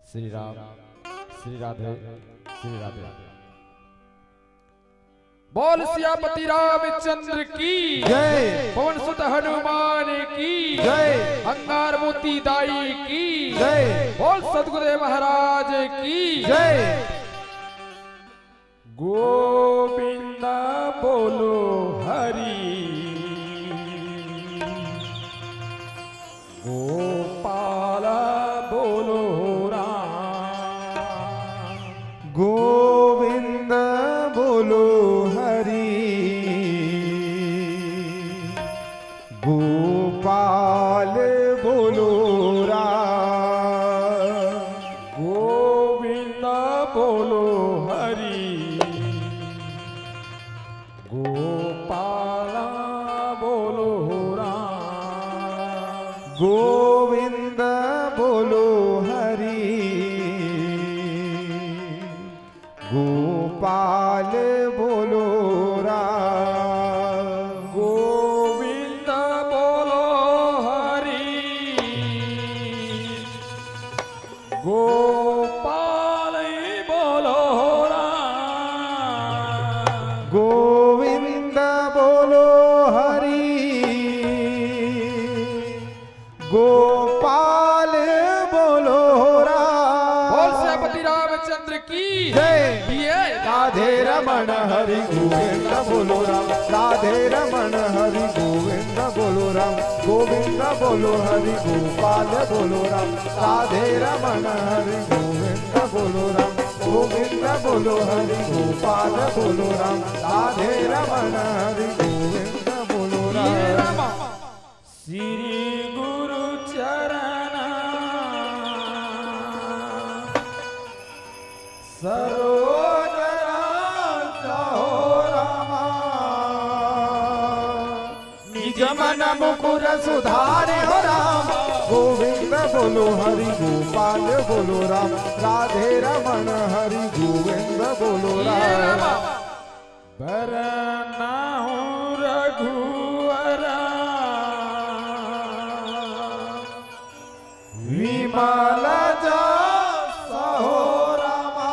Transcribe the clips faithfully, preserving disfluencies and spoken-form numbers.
श्री राम, श्री राधे, श्री राधे। बोल सियापति रामचंद्र की जय। पवन सुत हनुमान की जय। अंगार मोती दाई की जय। बोल सतगुरुदेव महाराज की जय। गोविंद बोलो हरि, गोपाल बोलो राम। गोविंद बोलो हरि, गोपाल बोलो राम। गोविंद बोलो हरि, गोपाल बोलो राम। गोविंद बोलो हरि, गोपाल बोलो राम। गोविंद बोलो हरि, गोपाल बोलो राम। गोविंद बोलो हरि, गोपाल बोलो राम। बोल सियापति रामचंद्र की जय। ये राधे रमण हरि गोविंद बोलो राम, राधे रमण हरि गोविंद बोलो राम। गोविंद बोलो हरि गोपाल बोलो राम, राधे रमण हरि गोविंद बोलो राम। गोविंद बोलो हरि गोपाल बोलो राम, राधे रमण हरि गोविंद बोलो राम। श्री गुरु चरण सरोज रज हो रामा, निज मन मुकुर सुधारे हो राम। गोविंद बोलो हरि गोपाल बोलो राम, राधे रमण हरि गोविंद बोलो राम। बरनहुँ रघुवर विमल जस हो रामा,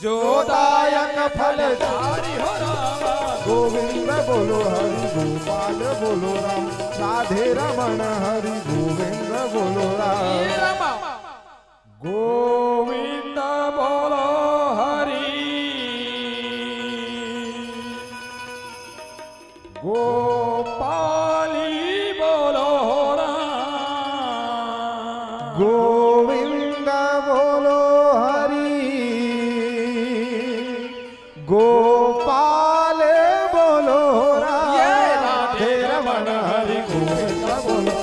जो दायक फलचारी हो रामा। गोविंद बोलो हरि गोपाल बोलो राम, राधे रमण हरि गोविंद बोलो राम। गोविंद बोलो हरि गोपाली बोलो राम। गोविंद बोलो हरि गोपाल बोलो राम। ये राधे रमण हरि गोविंद बोलो,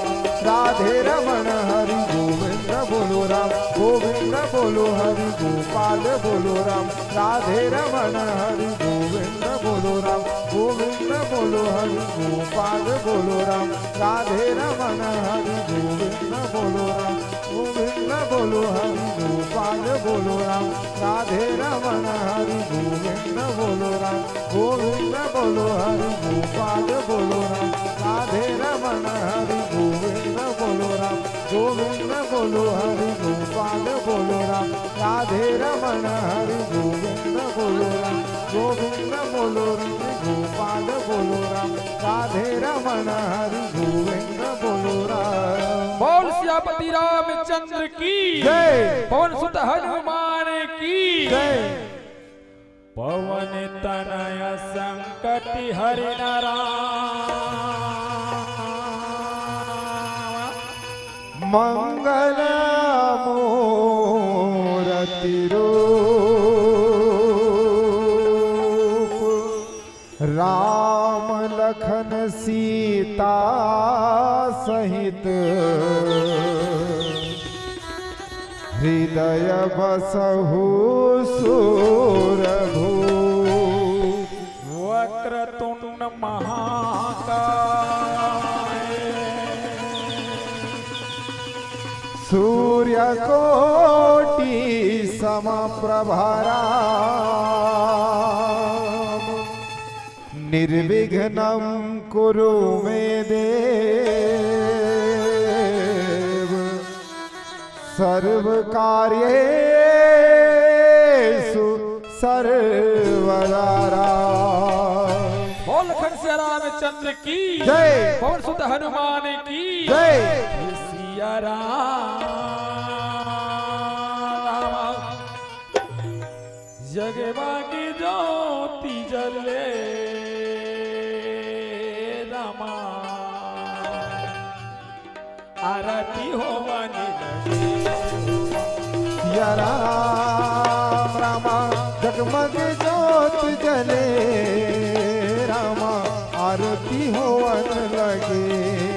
राधे रमण हरि गोविंद बोलो राम। गोविंद बोलो हरि गोपाल बोलो राम, राधे रमण हरि गोविंद बोलो राम। गोविंद बोलो हरि गोपाल बोलो राम, राधे रमण हरि गोविंद बोलो राम। गोविंद बोलो हरि गोपाल बोलो राम, राधे रमण हरि गोविंद बोलो राम। गोविंद बोलो हरि गोपाल बोलो राम, राधे रमण हरि गोविंद बोलो राम। गोविंद बोलो हरि गोपाल बोलो राम, राधे रमण हरि गोविंद बोलो राम। गोविंद बोलो हरि गोपाल बोलो राम, राधे रमण हरि गोविंद बोलो राम। बोल सियापति रामचंद्र की जय। पवन सुत हनुमान की जय। पवन तनय संकट हरिन राम। मंगल मूरति रूप राम लखन सीता सहित। हृदय बसहु सूरभूप। वक्रतुंड महाकाय। सूर्यकोटि समप्रभा राम, निर्विघ्नं कुरु मे देव, सर्वकार्येषु सर्वदा राम। बोल लखन सिया रामचंद्र की जय। पवन सुत हनुमान की जय। सिया राम, जगमग ज्योति जले रामा, आरती होवन लगे। सिया राम रामा, जगमग ज्योत जले रामा, आरती होवन लगे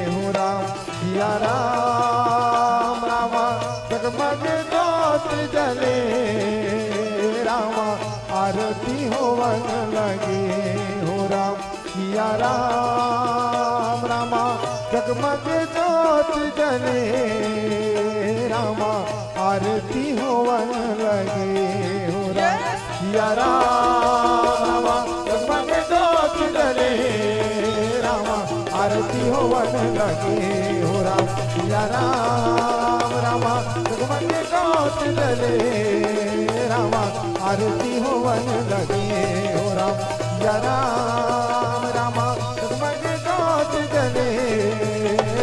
हो राम। सिया राम रामा, जगमग ज्योत जले रामा, आरती होवन लगे हो राम। सिया राम रामा, जगमग ज्योत जले रामा, आरती होवन लगे हो राम। सिया राम रामा, जगमग ज्योत जले रामा, आरती होवन लगे हो राम। सिया राम रामा, जगमग ज्योत जले रामा, आरती होवन लगे हो राम। सिया राम रामा, जगमग ज्योत जले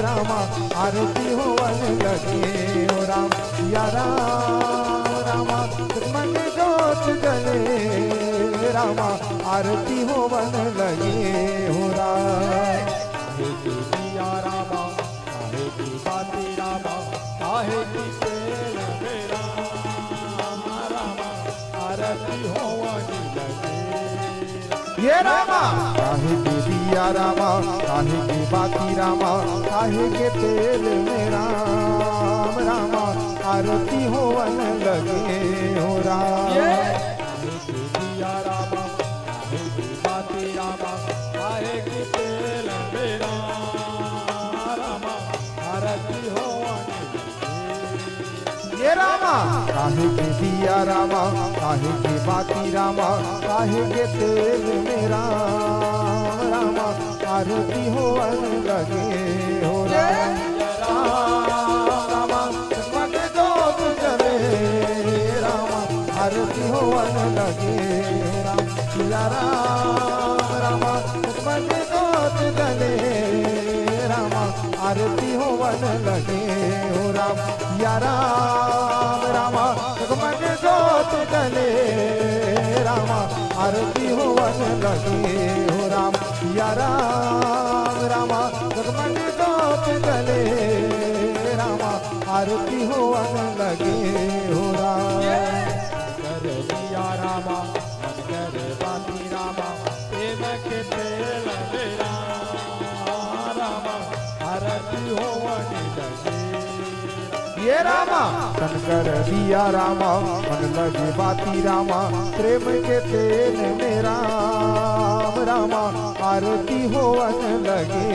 रामा, आरती होवन लगे हो राम। सिया राम रामा, जगमग ज्योत जले रामा, आरती होवन लगे हो राम। काहे के दिया रामा, काहे के बाती रामा, काहे के तेल मेरा रामा, आरती होवन लगे। ये रामा, काहे के दिया रामा, काहे के बाती रामा, काहे के तेल में राम रामा, आरती होवन लगे हो राम। ये काहे के दिया रामा, काहे के बाती रामा, काहे के तेल में राम रामा, आरती होवन लगे। ये रामा, काहे के दिया रामा, काहे के बाती रामा, काहे के तेल में राम रामा, आरती होवन लगे हो राम। राम रामा, जगमग ज्योत जले रामा, आरती होवन लगे हो राम। सिया राम रामा, जगमग ज्योत जले रामा, आरती होवन लगे हो राम। सिया राम रामा, जगमग ज्योत जले रामा, आरती होवन लगे हो राम। सिया राम रामा, जगमग ज्योत जले रामा, आरती होवन लगे हो राम। कर दिया रामा, मन करे बाती रामा, प्रेम के तेल में रामा, आरती होवन लगे। ये रामा, तन कर दिया रामा, मन लगे बाती रामा, प्रेम के तेल में राम रामा, आरती होवन लगे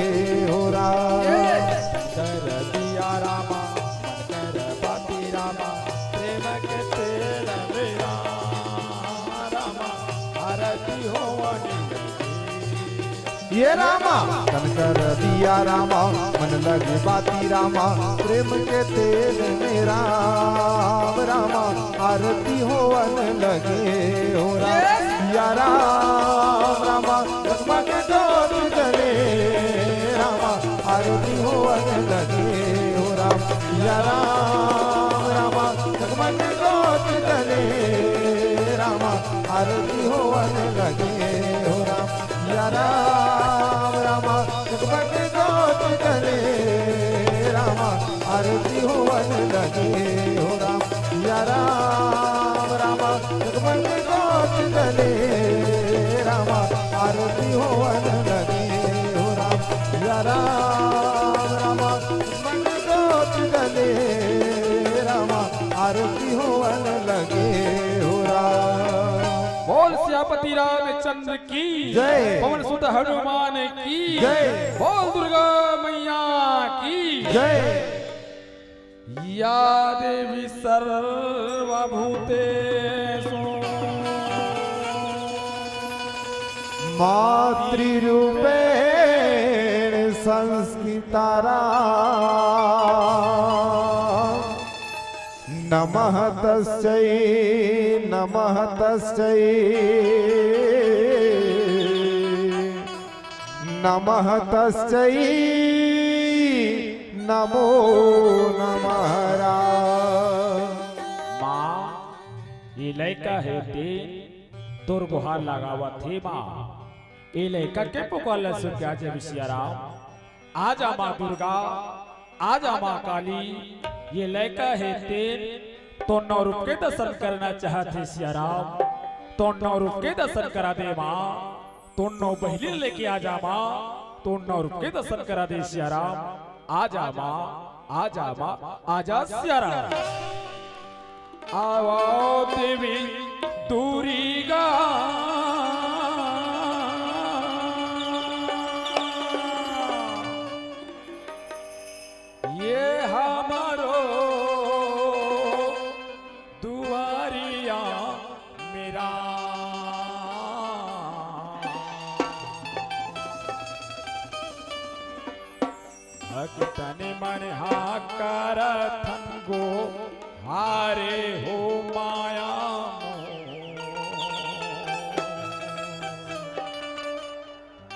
हो राम। कर दिया रामा, मन कर बाती रामा, प्रेम के तेल में रामा, आरती होवन लगे। ये रामा, तन कर दिया रामा, मन लगे बाती रामा, प्रेम के तेल में राम रामा, आरती होवन लगे हो राम। सिया राम रामा, जगमग ज्योत जले रामा, आरती होवन लगे हो राम। सिया राम रामा, जगमग ज्योत जले रामा, आरती होवन लगे हो राम। सिया राम रामा, जगमग ज्योत जले रामा, आरती होवन लगे हो राम। सिया राम रामा, जगमग ज्योत जले रामा, आरती होवन लगे हो राम। सिया राम रामा, जगमग ज्योत जले रामा, आरती होवन लगे हो राम। बोल सियापति रामचंद्र की जय। पवन सुत हनुमान की जय। बोल दुर्गा मैया की जय। या देवी सर्वभूतेषु मातृरूपेण संस्थिता। नमः तस्यै, नमः तस्यै, नमः तस्यै, नमो नमः रा। माँ, ये लइका हे तेन तोर गोहार लगावत हे माँ। ये लइका के पुकार ल सुन के आज हे सिया राम। आजा माँ दुर्गा, आजा माँ काली, ये लइका हे तेन तोर नौ रूप के दर्शन करना चाहत हे सिया राम। तोर नौ रूप के दर्शन करा दे माँ, तोर नौ बहिनी लेके आजा माँ, तोर नौ रूप के दर्शन करा दे सिया राम। आजा माँ, आजा माँ, आजा सिया राम। आवो देवी दुर्गा, ये हमरो दुआरिया मेरा। भक्तन मन हा करथन गोहारे हो माया मोर।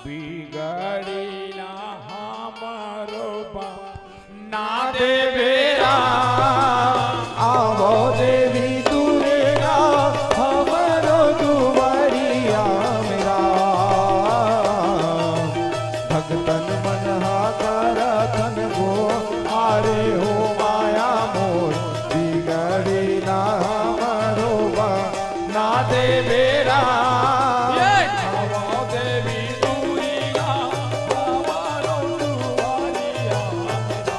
बिगड़ी ना हमरो बा ना देवे राम। आवो देवी दुर्गा, हमरो दुआरिया मेरा। भक्तन मन हा करथन गोहारे हो माया मोर, बिगड़ी ना हमरो बा ना देवे राम। ये आवो देवी दुर्गा, हमरो दुआरिया मेरा।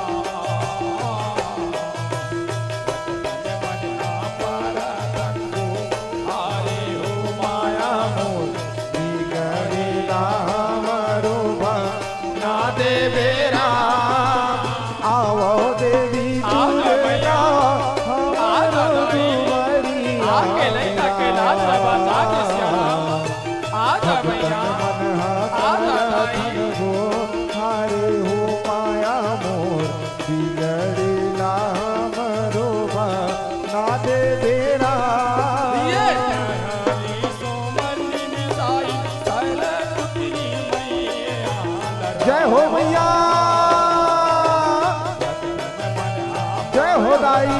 जय हो मैया, जय हो दाई।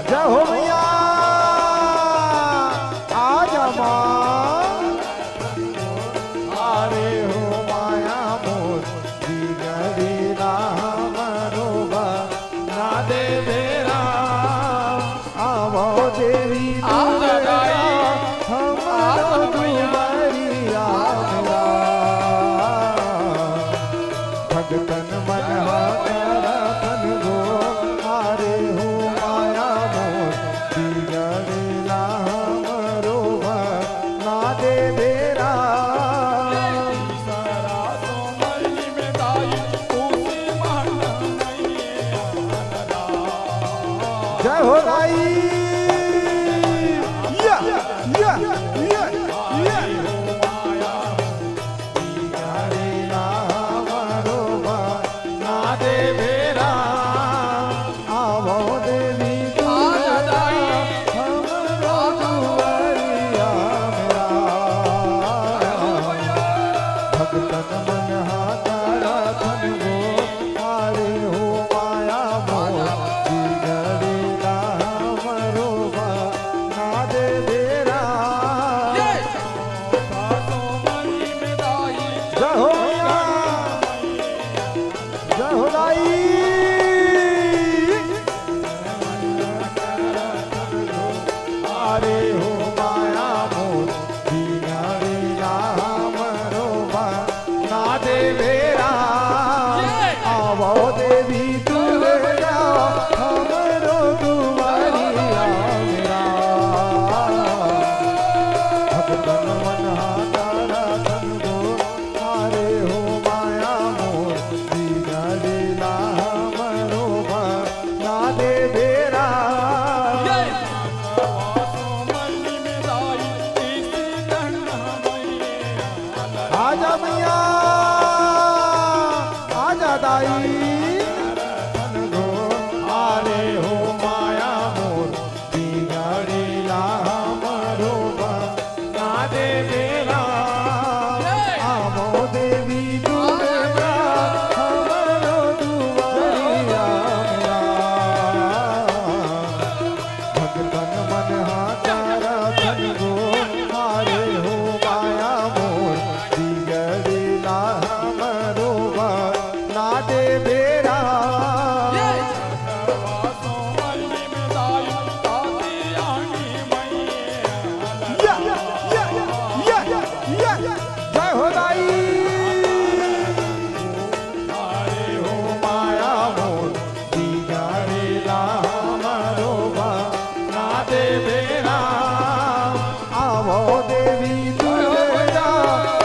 जय हो मैया, आजा माँ। अरे हो माया मोर, बिगड़ेला हमरो बना दे बेरा। आवो देवी दुर्गा, हमरो दुआरिया मेरा। भक्तन मन हा करथन गोहार हो माया मोर, बिगड़ेला हमरो बना दे बेरा। या, या, या, या। जय हो दाई। अरे हो माया मोर, बिगड़ेला हमरो बना दे बेरा। आवो देवी दुर्गा,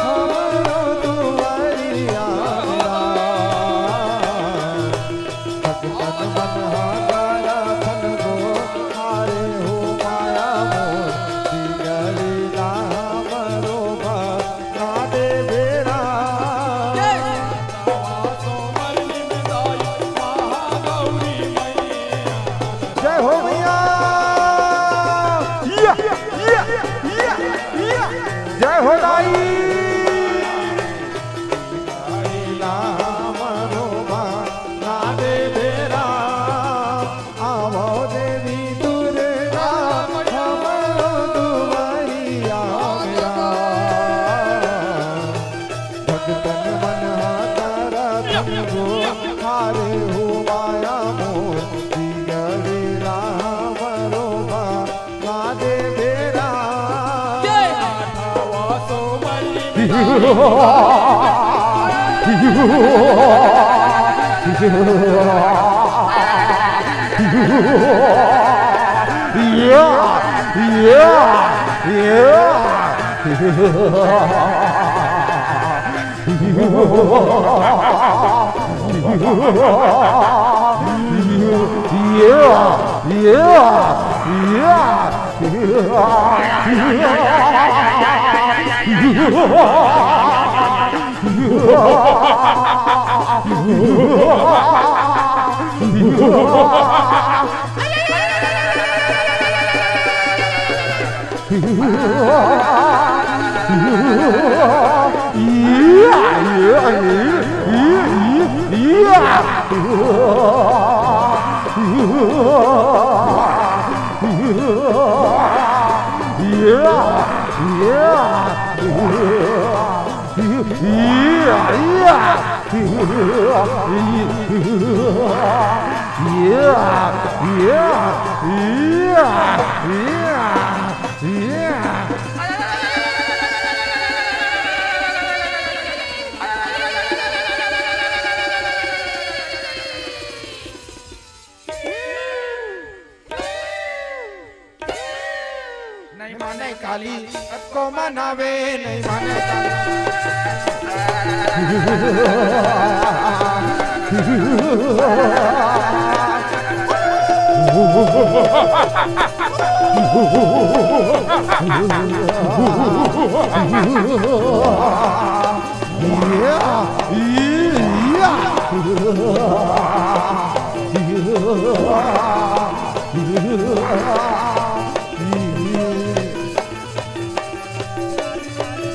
हमरो दुआरिया मेरा। भक्तन मन हा करथन गोहार हो माया मोर, बिगड़ेला हमरो बना दे बेरा। जय हो मैया। या, या, या, या। जय हो दाई। ना दे बेरा। आवो देवी दुर्गा, हमरो दुआरिया मेरा। भक्तन मन हा करथन गोहार हो माया मोर, बिगड़ेला हमरो बना दे बेरा। नहीं माने काली, को मनावे नहीं माने काली।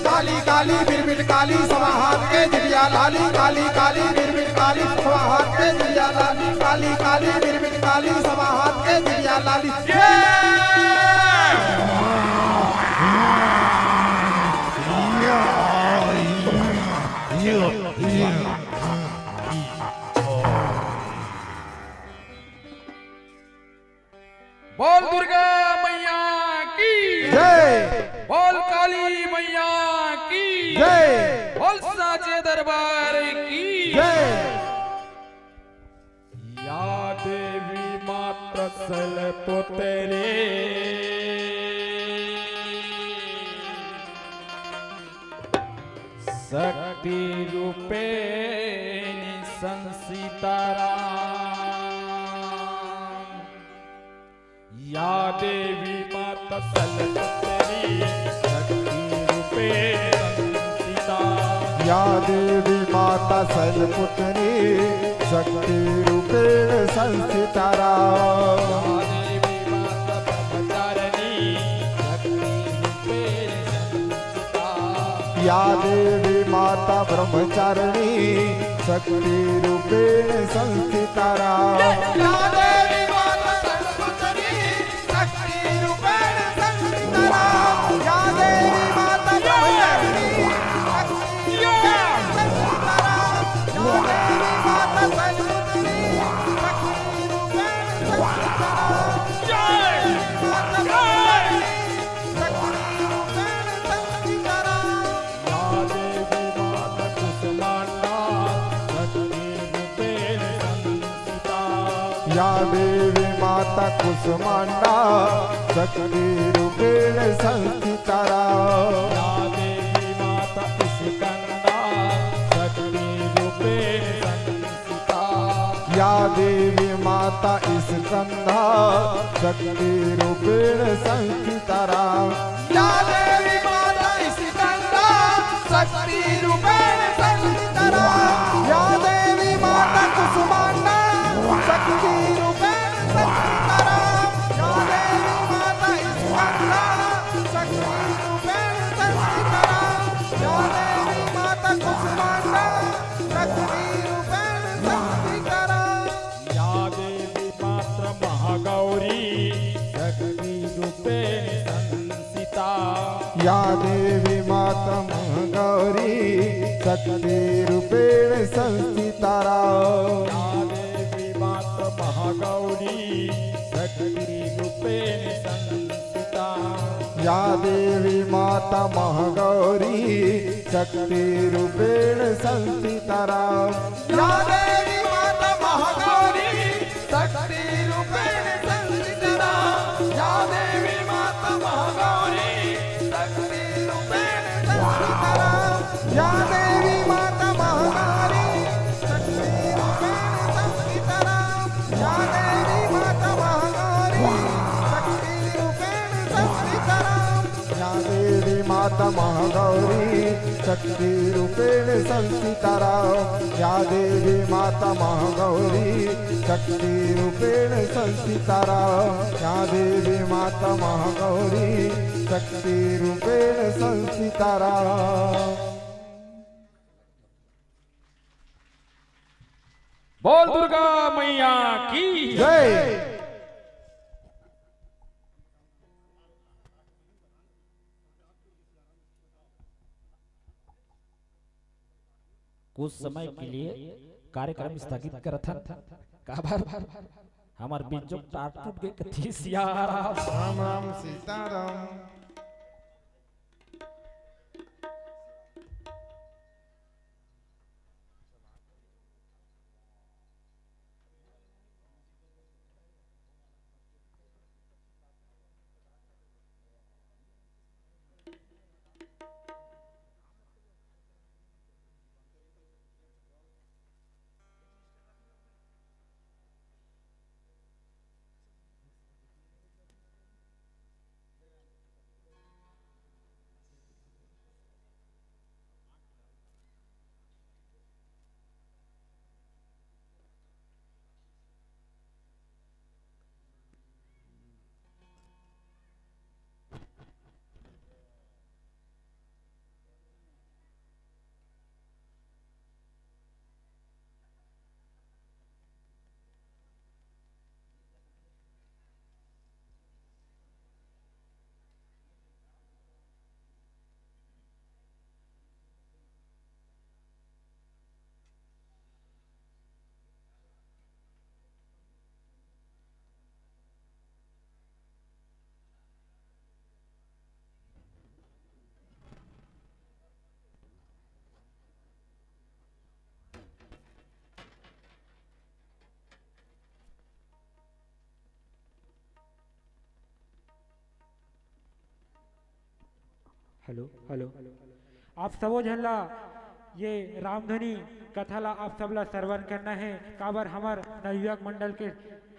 काली काली बिरबिट काली, सवा हाथ के जिबिया लाली। काली काली बिरबिट काली, सवा हाथ के जिबिया लाली। काली काली बिरबिट काली, सवा हाथ के जिबिया लाली। बोल दुर्गा मैया की जय। बोल काली मैया की जय। बोल साचे दरबार की जय। या देवी माता सलपुत्री शक्ति रूपेणी संसिताराम। या देवी माता सलपुत्री शक्ति रूपेण संस्थिता। या देवी माता सलपुत्री शक्ति रूपेण संस्थिता। या देवी माता ब्रह्मचारिणी शक्ति रूपेण संस्थिता। या देवी माता ब्रह्मचारिणी शक्ति रूपेण संस्थिता। या देवी माता ब्रह्मचारिणी शक्ति रूपेण संस्थिता। या देवी माता ब्रह्मचारिणी शक्ति रूपेण संस्थिता। या देवी माता ब्रह्मचारिणी शक्ति रूपेण संस्थिता। या देवी माता ब्रह्मचारिणी शक्ति रूपेण संस्थिता। या देवी माता कुसुमांडा शक्ति रूपेण संस्थिता। या देवी माता कुसुमांडा शक्ति रूपेण संस्थिता। या देवी माता स्कंदा शक्ति रूपेण संस्थिता। या देवी माता स्कंदा शक्ति रूपेण संस्थिता। या देवी माता स्कंदा शक्ति रूपेण संस्थिता। या देवी माता कुसुमांडा शक्ति रूपेण संस्थिता। या देवी माता स्कंदा शक्ति रूपेण संस्थिता। या देवी माता कुसुमांडा शक्ति रूपेण संस्थिता। या देवी माता महागौरी शक्ति रूपेण संस्थिता। या देवी माता महागौरी शक्ति रूपेण संस्थिता। या देवी माता महागौरी शक्ति रूपेण संस्थिता। या देवी माता महागौरी शक्ति रूपेण संस्थिता। या देवी माता महागौरी शक्ति रूपेण संस्थिता। या देवी माता महागौरी शक्ति रूपेण संस्थिता। या देवी माता महागौरी शक्ति रूपेण संस्थिता। या देवी माता महागौरी शक्ति रूपेण संस्थिता। या देवी माता महागौरी शक्ति रूपेण संस्थिता। या देवी माता महागौरी शक्ति रूपेण संस्थिता। या देवी माता महागौरी शक्ति रूपेण संस्थिता। बोल दुर्गा मैया की जय। कुछ समय के लिए कार्यक्रम स्थगित करत हन, काबर हमर बीच जो टाट टूट गए कथी सियाराम। राम राम सीताराम। Hello, hello. आप सबो झन ला ये रामधुनी कथा ला आप सब ला श्रवण करना है। काबर हमर नवयुवक मंडल के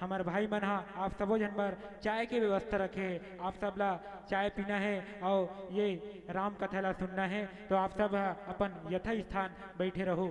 हमर भाई मन हा आप सबो झन बर चाय के व्यवस्था रखे है। आप सब ला चाय पीना है और ये राम कथा ला सुनना है। तो आप सब हा अपन यथा स्थान बैठे रहो।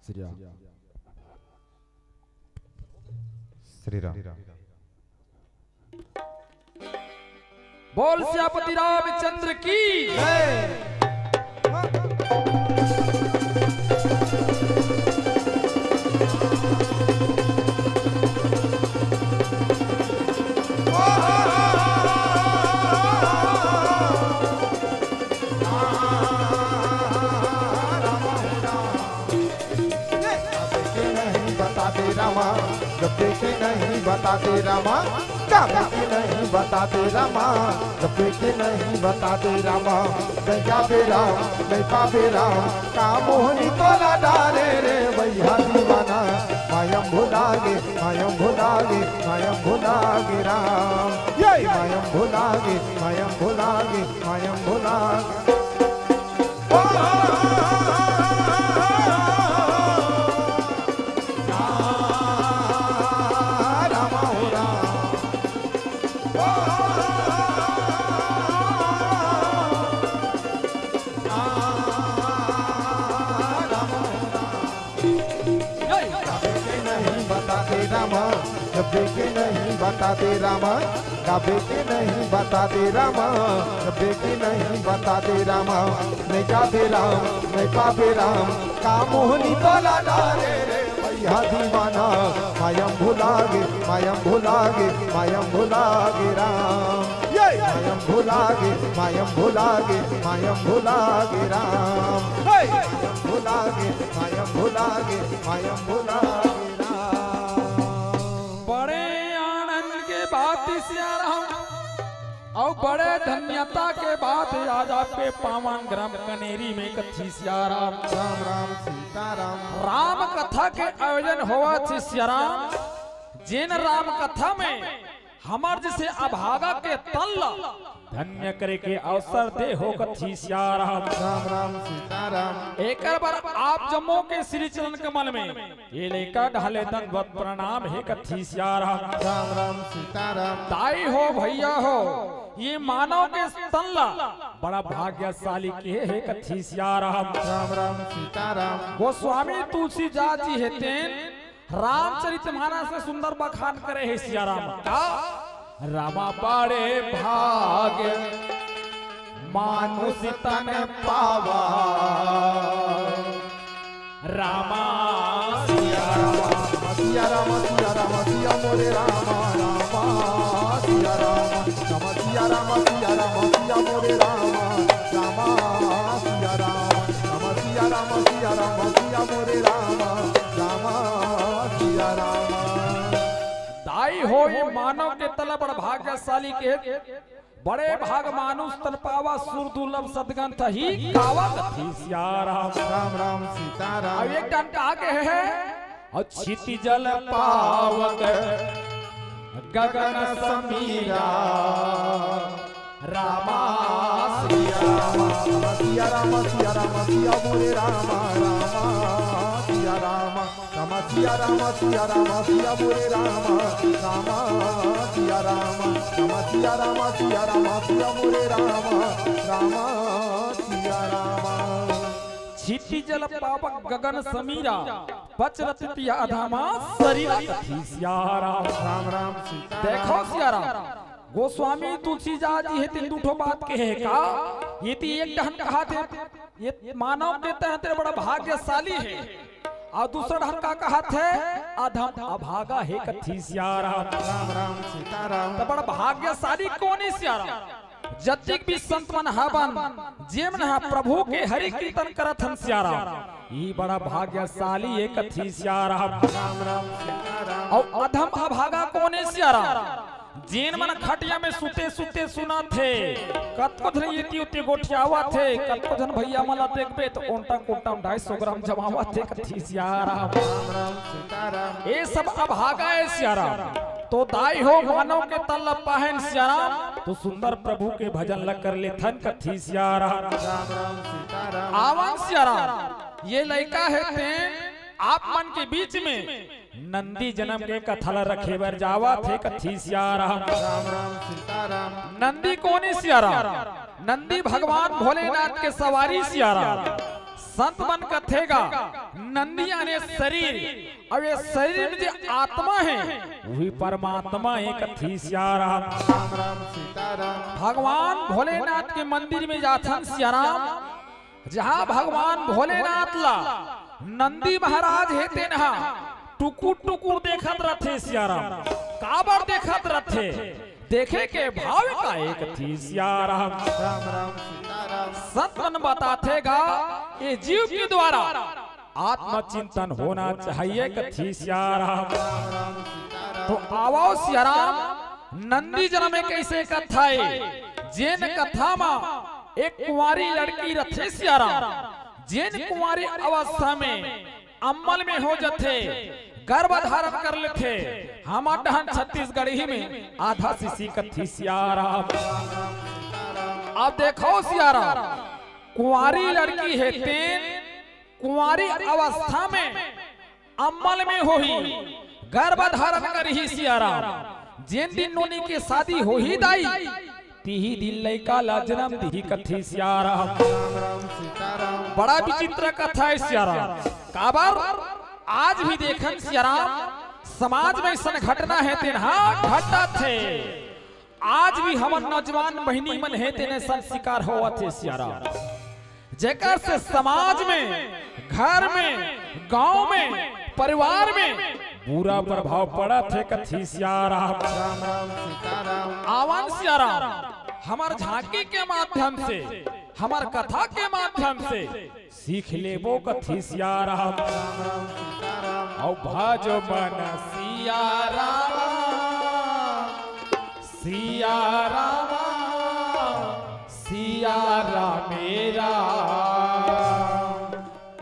श्री राम। श्री राम। बोल सियापति रामचंद्र की जय। गावे के नहीं बताते रामा, गप्पे के नहीं बताते रामा, गावे के नहीं बताते रामा, गप्पे के नहीं बताते रामा, मैं गावे राम, मैं पावे राम, का मोहनी तोला डारे रे भैया दीवाना, मायम भुला गे, मायम भुला गे, मायम भुला गे राम, ये मायम भुला गे, मायम भुला गे, मायम भुला गे। गावे के नहीं बताते रामा, गप्पे के नहीं बताते रामा, गावे के नहीं बताते रामा, गप्पे के नहीं बताते रामा, मैं गावे राम, मैं पावे राम, का मोहनी तोला डारे रे भैया दीवाना, मायम भुला गे, मायम भुला गे, मायम भुला गे राम, ये मायम भुला गे, मायम भुला गे, मायम भुला गे राम, हे मायम भुला गे, मायम भुला गे, मायम भुला गे राम। बड़े आनंद के बात हे सियाराम, अउ बड़े धन्यता के बात हे आज आपके पावन ग्राम कनेरी में कथी सियाराम। राम राम सीताराम। राम कथा के आयोजन होवत हे सियाराम, जेन राम कथा में हमर जइसे अभागा के तन ल धन्य करे के अवसर दे हो कथी सियाराम। राम राम सीताराम। एकर बर आप जम्मो के श्री चरण कमल में ये लइका ढाले दंडवत प्रणाम हे कथी सियाराम। राम राम सीताराम। दाई हो भैया हो, ये मानव के तन ल बड़ा भाग्यशाली के हे कथी सियाराम। राम राम सीताराम। गोस्वामी तुलसीदास जी हे तेन रामचरित मानस में सुंदर बखान करे हे सियाराम का। रामा बड़े भाग मानुष तन पावा। रामा सिया रामा, सिया रामा, सिया रामा, सिया मोरे रामा, रामा सिया रामा, रामा सिया रामा, सिया रामा, सिया मोरे रामा, रामा सिया रामा, रामा सिया रामा, सिया रामा, सिया मोरे रामा, रामा सिया रामा। दाई हो ये मानव के तन ल बड़ भाग्यशाली के, बड़े भाग मानुष तन पावा सुर दुर्लभ सदगंध ही गावा कथी सियाराम। राम राम सीताराम। अब एक डंटा आगे हे। अउ छिति जल पावक गगन समीरा। रामा सिया रामा, सिया रामा, सिया रामा, सिया मोरे रामा, रामा सिया रामा। रामा सिया रामा, सिया रामा, सिया मोरे रामा, रामा सिया रामा। रामा सिया रामा, सिया रामा, सिया मोरे रामा, रामा सिया रामा। छिति जल पावक गगन समीरा, पचरत तिया अधमा सरीरा कथी सियाराम। राम राम सीता देखो सियाराम, गोस्वामी तुलसीदास जी हे तेन दू ठो बात कहे का? ये ती एक डहन कहा थे, ये मानव के तहत बड़ा भाग्यशाली हे, अउ दूसरा डहन का कहा थे, अधम अभागा हे कथी सियाराम। राम राम सीताराम। त बड़ा भाग्यशाली कोन हे सियाराम? जतिक भी संत मन हावन, जे मन ह प्रभु के हरि कीर्तन करत हन सियाराम, ई बड़ा भाग्यशाली हे कथी सियाराम। राम राम सीताराम। अउ अधम अभागा कोन हे सियाराम? जेन मन खटिया में सुते सुते सुनत हे, कतको झन एती ओती गोठियावत हे, कतको झन भैया मन ला देखबे त ओंटा कोंटा डाय सौ ग्राम जमावत हे कथी सियाराम। राम राम सीताराम। ए सब अभागा हे सियाराम। तो दाई हो मानव के तन ल पाहेन सियाराम, तो सुंदर प्रभु के भजन ल कर लेथन कथी सियाराम। राम राम सीताराम। आवन सियाराम, ये लइका हे तेन आप मन के बीच में नंदी जनम के कथा ल रखे बर जावत हे कथी सियाराम। राम राम सीताराम। नंदी कोन हे सियाराम? नंदी भगवान भोलेनाथ के सवारी सियाराम। संत मन कथे गा, नंदी याने शरीर, अउ ये शरीर में जे आत्मा हे, वही परमात्मा हे कथी सियाराम। राम राम सीताराम। भगवान भोलेनाथ के मंदिर में जाथन सियाराम, जहाँ भगवान भोलेनाथ ला नंदी महाराज हे तेन हा टुकुर टुकुर देखत रथे सियाराम। काबर देखत रथे? देखे के भाव का एक थी सियाराम। राम राम सीताराम। संत मन बताथे गा, ये जीव के द्वारा आत्मचिंतन होना चाहिए कथी सियाराम। राम राम सीताराम। तो आवो सियाराम, नंदी जनम में कइसे कथा हे? जेन कथा मा एक कुंवारी लड़की रथे सियाराम, जेन कुंवारी अवस्था में अम्मल में हो जथे, गर्भ धारण कर लेथे, हमर डहन छत्तीसगढ़ी में आधा सीसी कथी सियाराम। अब देखो सियाराम, कुंवारी लड़की हे तेन कुंवारी अवस्था में अम्मल में होही, गर्भ धारण करही सियाराम। जेन दिन नोनी के शादी होही दाई, तिही दिन लइका ला जनम दिही कथी सियाराम। राम राम सीताराम। बड़ा विचित्र कथा हे सियाराम। काबर? आज भी देखन सियाराम, समाज में अइसन घटना हे तेन हा घटत हे। आज भी हमर नौजवान बहिनी मन हे तेन अइसन शिकार होवत हे सियाराम, जेकर से समाज में, घर में, गांव में, परिवार में बुरा प्रभाव पड़त हे कथी सियाराम। राम राम सीताराम। आवन सियाराम, हमर झांकी के माध्यम से, हमर कथा के माध्यम से सीख लेबो कथी सियाराम। राम राम सीताराम। अउ भजो मन सियाराम, सियाराम, सियाराम मेरा।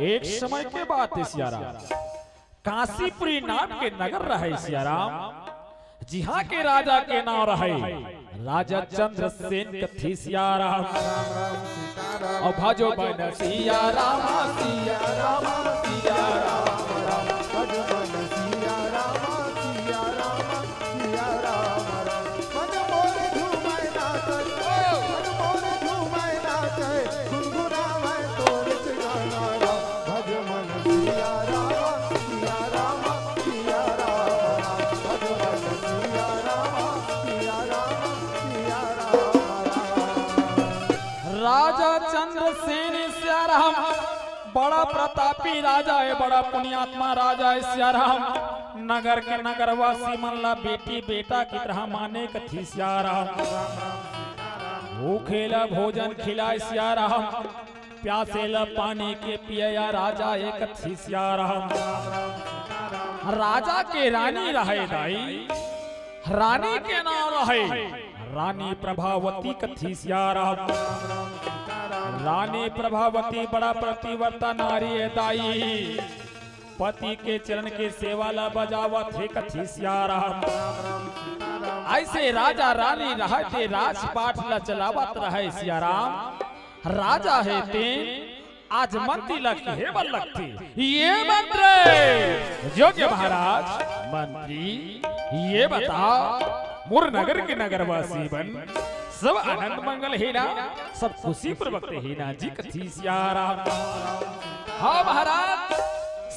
एक समय के बात हे सियाराम, काशीपुरी नाम के नगर रहे सियाराम, जिहाँ के राजा के नाम रहे राजा चंद्रसेन कथी सियाराम। राम राम सीताराम। अउ भजो मन सियाराम, सियाराम, सियाराम। भजो मन सियाराम, सियाराम, सियाराम। मन मोर झूमै नाचै, मन मोर झूमै नाचै, गुनगुनावै तोर से गाना राम। भज मन सिया राम, सिया राम, सिया राम राम। भज मन सिया राम, सिया राम, सिया राम राम। राजा चंद्रसेन सियाराम बड़ा प्रतापी राजा हे, बड़ा पुण्यात्मा राजा हे सियाराम। नगर के नगरवासी मन ला बेटी बेटा की तरह माने कथी सियाराम। भूखे ला भोजन खिलाए सियाराम, प्यासे ला पानी के पिया राजा हे कथी सियाराम। राजा के रानी रहे दाई, रानी के नाम रहे रानी प्रभावती कथी सियाराम। रानी प्रभावती बड़ा पतिव्रता नारी हे दाई, पति के चरण के सेवा ला बजावत हे कथी सियाराम। अइसे राजा रानी रहे ते राजपाट ला चलावत रहे सियाराम। राजा हे तेन आज मंत्री ला कहे बर लगथे। ये मंत्री, योग्य महाराज, मंत्री, ये बता, मोर नगर के नगरवासी मन सब आनंद मंगल हे ना, सब खुशी पूर्वक हे ना जी कथी सियाराम। हाँ महाराज,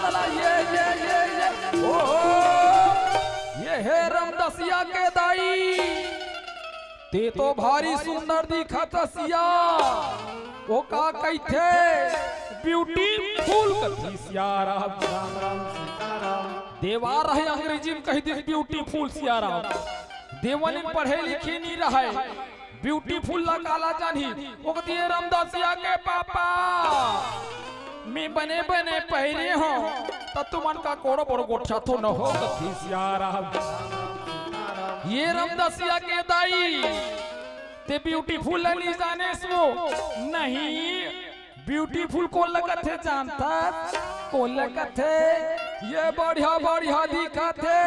चला, ये, ये, ये, ये। ओहो, ये हे रमदसिया के दाई, ते तो भारी सुंदर दिखत हस या। ओ का कहिथे? ब्यूटीफुल कहिथे सियाराम। देवार हे अंग्रेजी म कहि दिस ब्यूटीफुल सियाराम। देवन पढ़े लिखे नी रहय, ब्यूटीफुल ला काला जानही। ओ कहिथे रमदसिया के पापा, मैं बने बने पहिरे हों, त तुमन का कोड़ो बड़ो गोठियाथो न हो कहिथे सियाराम। ये रमदसिया के दाई, ते ब्यूटीफुल ला नी जानेस वो? नहीं, ब्यूटीफुल कोन ला कथे जानथस? कोन ला कथे? ये बढ़िया बढ़िया दिखत हे।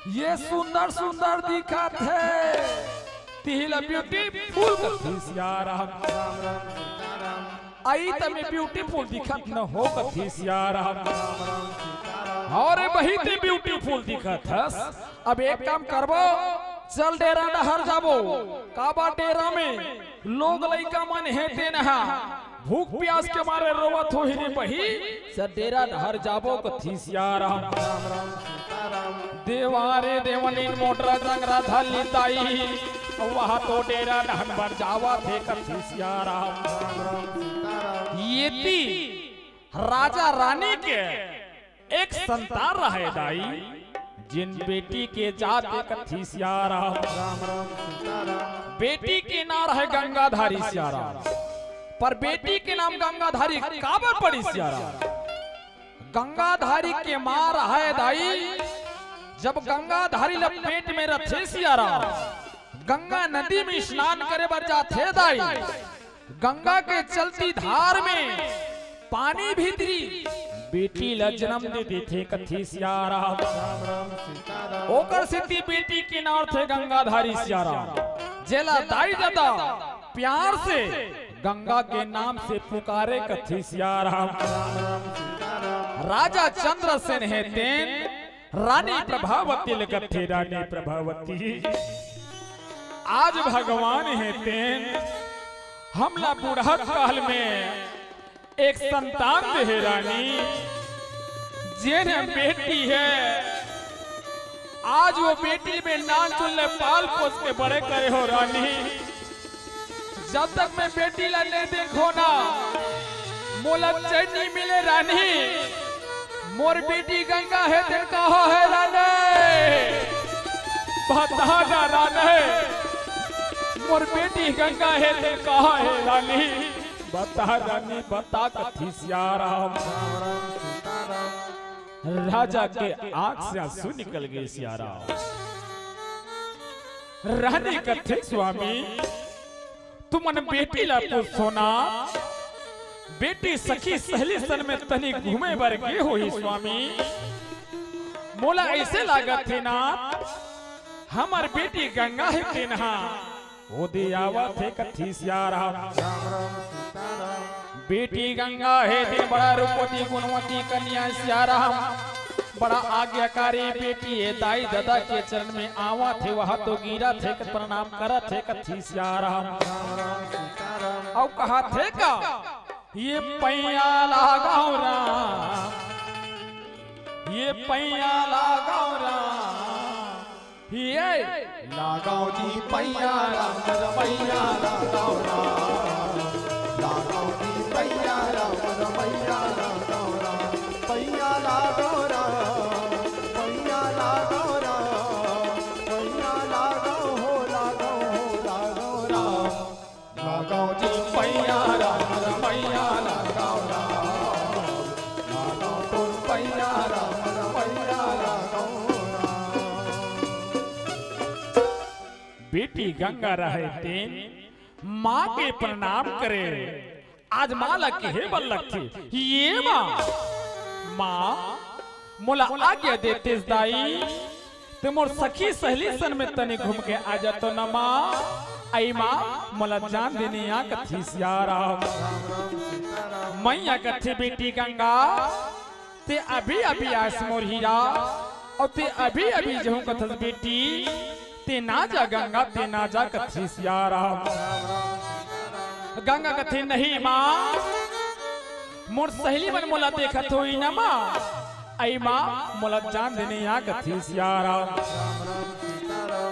ये सुंदर सुंदर दिखत हे, तिही ला beautiful कथे सियाराम। अई त मैं beautiful दिखत न हो कथे सियाराम। अरे बही ते beautiful दिखत हस। अब एक काम करबो, चल डेरा डहर जाबो। काबर डेरा में लोग लइका मन हे तेन हा भूख प्यास के मारे रोवत होही रे बही, चल डेरा डहर जाबो कथे सियाराम। देवा रे देवनीन मोटरा जंगरा धर ली दाई, वहा तो डेरा डहन बर जावत हे कथे सियाराम। एती राजा रानी के एक संतान रहे दाई, जेन बेटी के जात हे कथे सियाराम। बेटी के नाम रहे गंगाधारी सियाराम, पर बेटी के नाम गंगाधारी काबर पड़ी सियाराम? गंगाधारी के माँ रहे दाई, जब गंगाधारी ल पेट में रथे सियाराम, गंगा नदी में स्नान करे बर जाथे दाई, गंगा के चलती धार में पानी भीतरी बेटी ला जन्म दे देथे कथे सियाराम। ओकर सेती बेटी के नाम रथे गंगाधारी सियाराम, जेला दाई ददा प्यार से गंगा के नाम से पुकारे कथे सियाराम। राजा चंद्रसेन हे तेन, रानी प्रभावती ल कथे रानी प्रभावती। आज भगवान हे तेन, हमला बुढ़त काल में एक संतान दे हे रानी, जेन बेटी हे। आज वो बेटी में नान चुन ले पाल पोस के बड़े करे हो रानी। जब तक मैं बेटी ला नहीं देखो ना, मोला चैन नहीं मिले रानी। मोर बेटी गंगा हे तेन कहा हे रानी, बता ना रानी। मोर बेटी गंगा हे तेन कहा हे रानी, बता रानी, बता कथे सियाराम। राजा के आंख से आंसू निकल गए सियाराम। रानी कथे स्वामी, तुमन बेटी ला पूछो ना, बेटी सखी सहेली सन में तनी घूमे बर गे होही स्वामी। मोला ऐसे लागत हे ना, हमर बेटी गंगा हे तेन हा ओदे आवत हे कथे सियाराम। बेटी गंगा हे तेन बड़ा रूपवती गुणवती कन्या सियाराम। बड़ा आज्ञाकारी बेटी हे, दाई ददा के चरण में आवत हे, वहा तो गिरत हे, प्रणाम करत हे कथे सियाराम। अउ कहत हे का, ये पैया लागव राम, ये पैया लागव राम, ये लागव जी पैया राम रमैया लागव राम। लागव जी पैया राम रमैया लागव राम। पैया लागव राम, पैया लागव राम, पैया लागव हो, लागव हो, लागव राम। लागव जी पैया राम रमैया लागव राम। लागव तोर पैया राम रमैया लागव राम। बेटी गंगा रहे तेन माँ के प्रणाम करे। आज माँ ला कहे बर लगथे, ये माँ, माँ, मोला आज्ञा देतेस दाई, ते मोर सखी सहेली सन में तनी घूम के आ जातो न माँ। अई माँ, मोला जान दे न आ कथे सियाराम। मैया कथे बेटी गंगा, ते अभी अभी आस मोर हीरा, अउ ते अभी अभी जहूँ कथस बेटी, ते ना जा गंगा, ते ना जा कथे सियाराम। गंगा कथे नहीं माँ, मोर सहेली मन मोला देखत होही ना माँ। अई माँ, मोला जान दे न आ कथे सियाराम।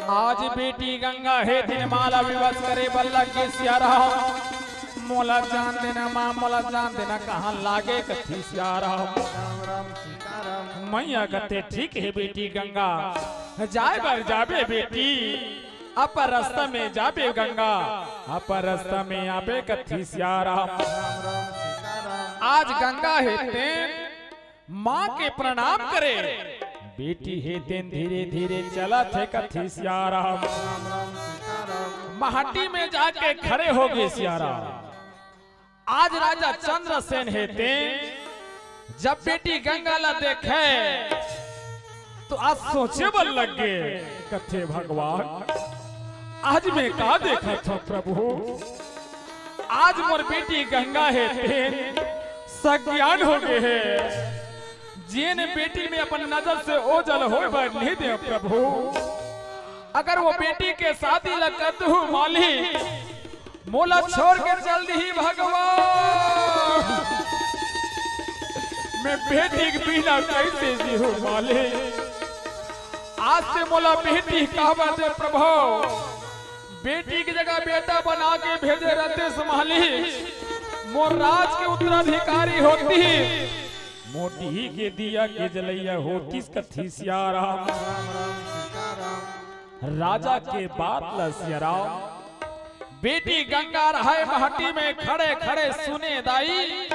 आज बेटी गंगा हे तेन माँ ला विवश करे बर लग गे सियाराम। मोला जान दे न माँ, मोला जान दे न, कहाँ लागे कथे सियाराम। मैया कथे ठीक हे बेटी गंगा, जाय बर जाबे बेटी, अपन रस्ता में जाबे गंगा, अपन रस्ता में आबे कथे सियाराम। आज गंगा हे तेन माँ के प्रणाम करे, बेटी हे तेन धीरे धीरे चलत हे कथे सियाराम। माटी में जाके खड़े हो गे सियाराम। आज राजा चंद्रसेन हे तेन जब बेटी गंगा ला देखे, तो आज सोचे बर लग गे, कथे भगवान, आज मैं का देखत हंव प्रभु? आज मोर बेटी गंगा हे तेन सज्ञान हो गे हे, जेन बेटी में अपन नजर से ओझल होय बर नहीं दे प्रभु। अगर वो बेटी के शादी ल कर दूं मालिक, मोला छोड़ के चल दिही भगवान, मैं बेटी के बिना कैसे जीहूं मालिक? आज से मोला बेटी काबर दे प्रभु, बेटी की जगह बेटा बना के भेजे रहते मालिक, मोर राज के उत्तराधिकारी होती, मोटी के दिया के जलैया होतिस कथे सियाराम। राजा के बात ल सियाराम, बेटी गंगा रहय महटी में खड़े खड़े सुने दाई।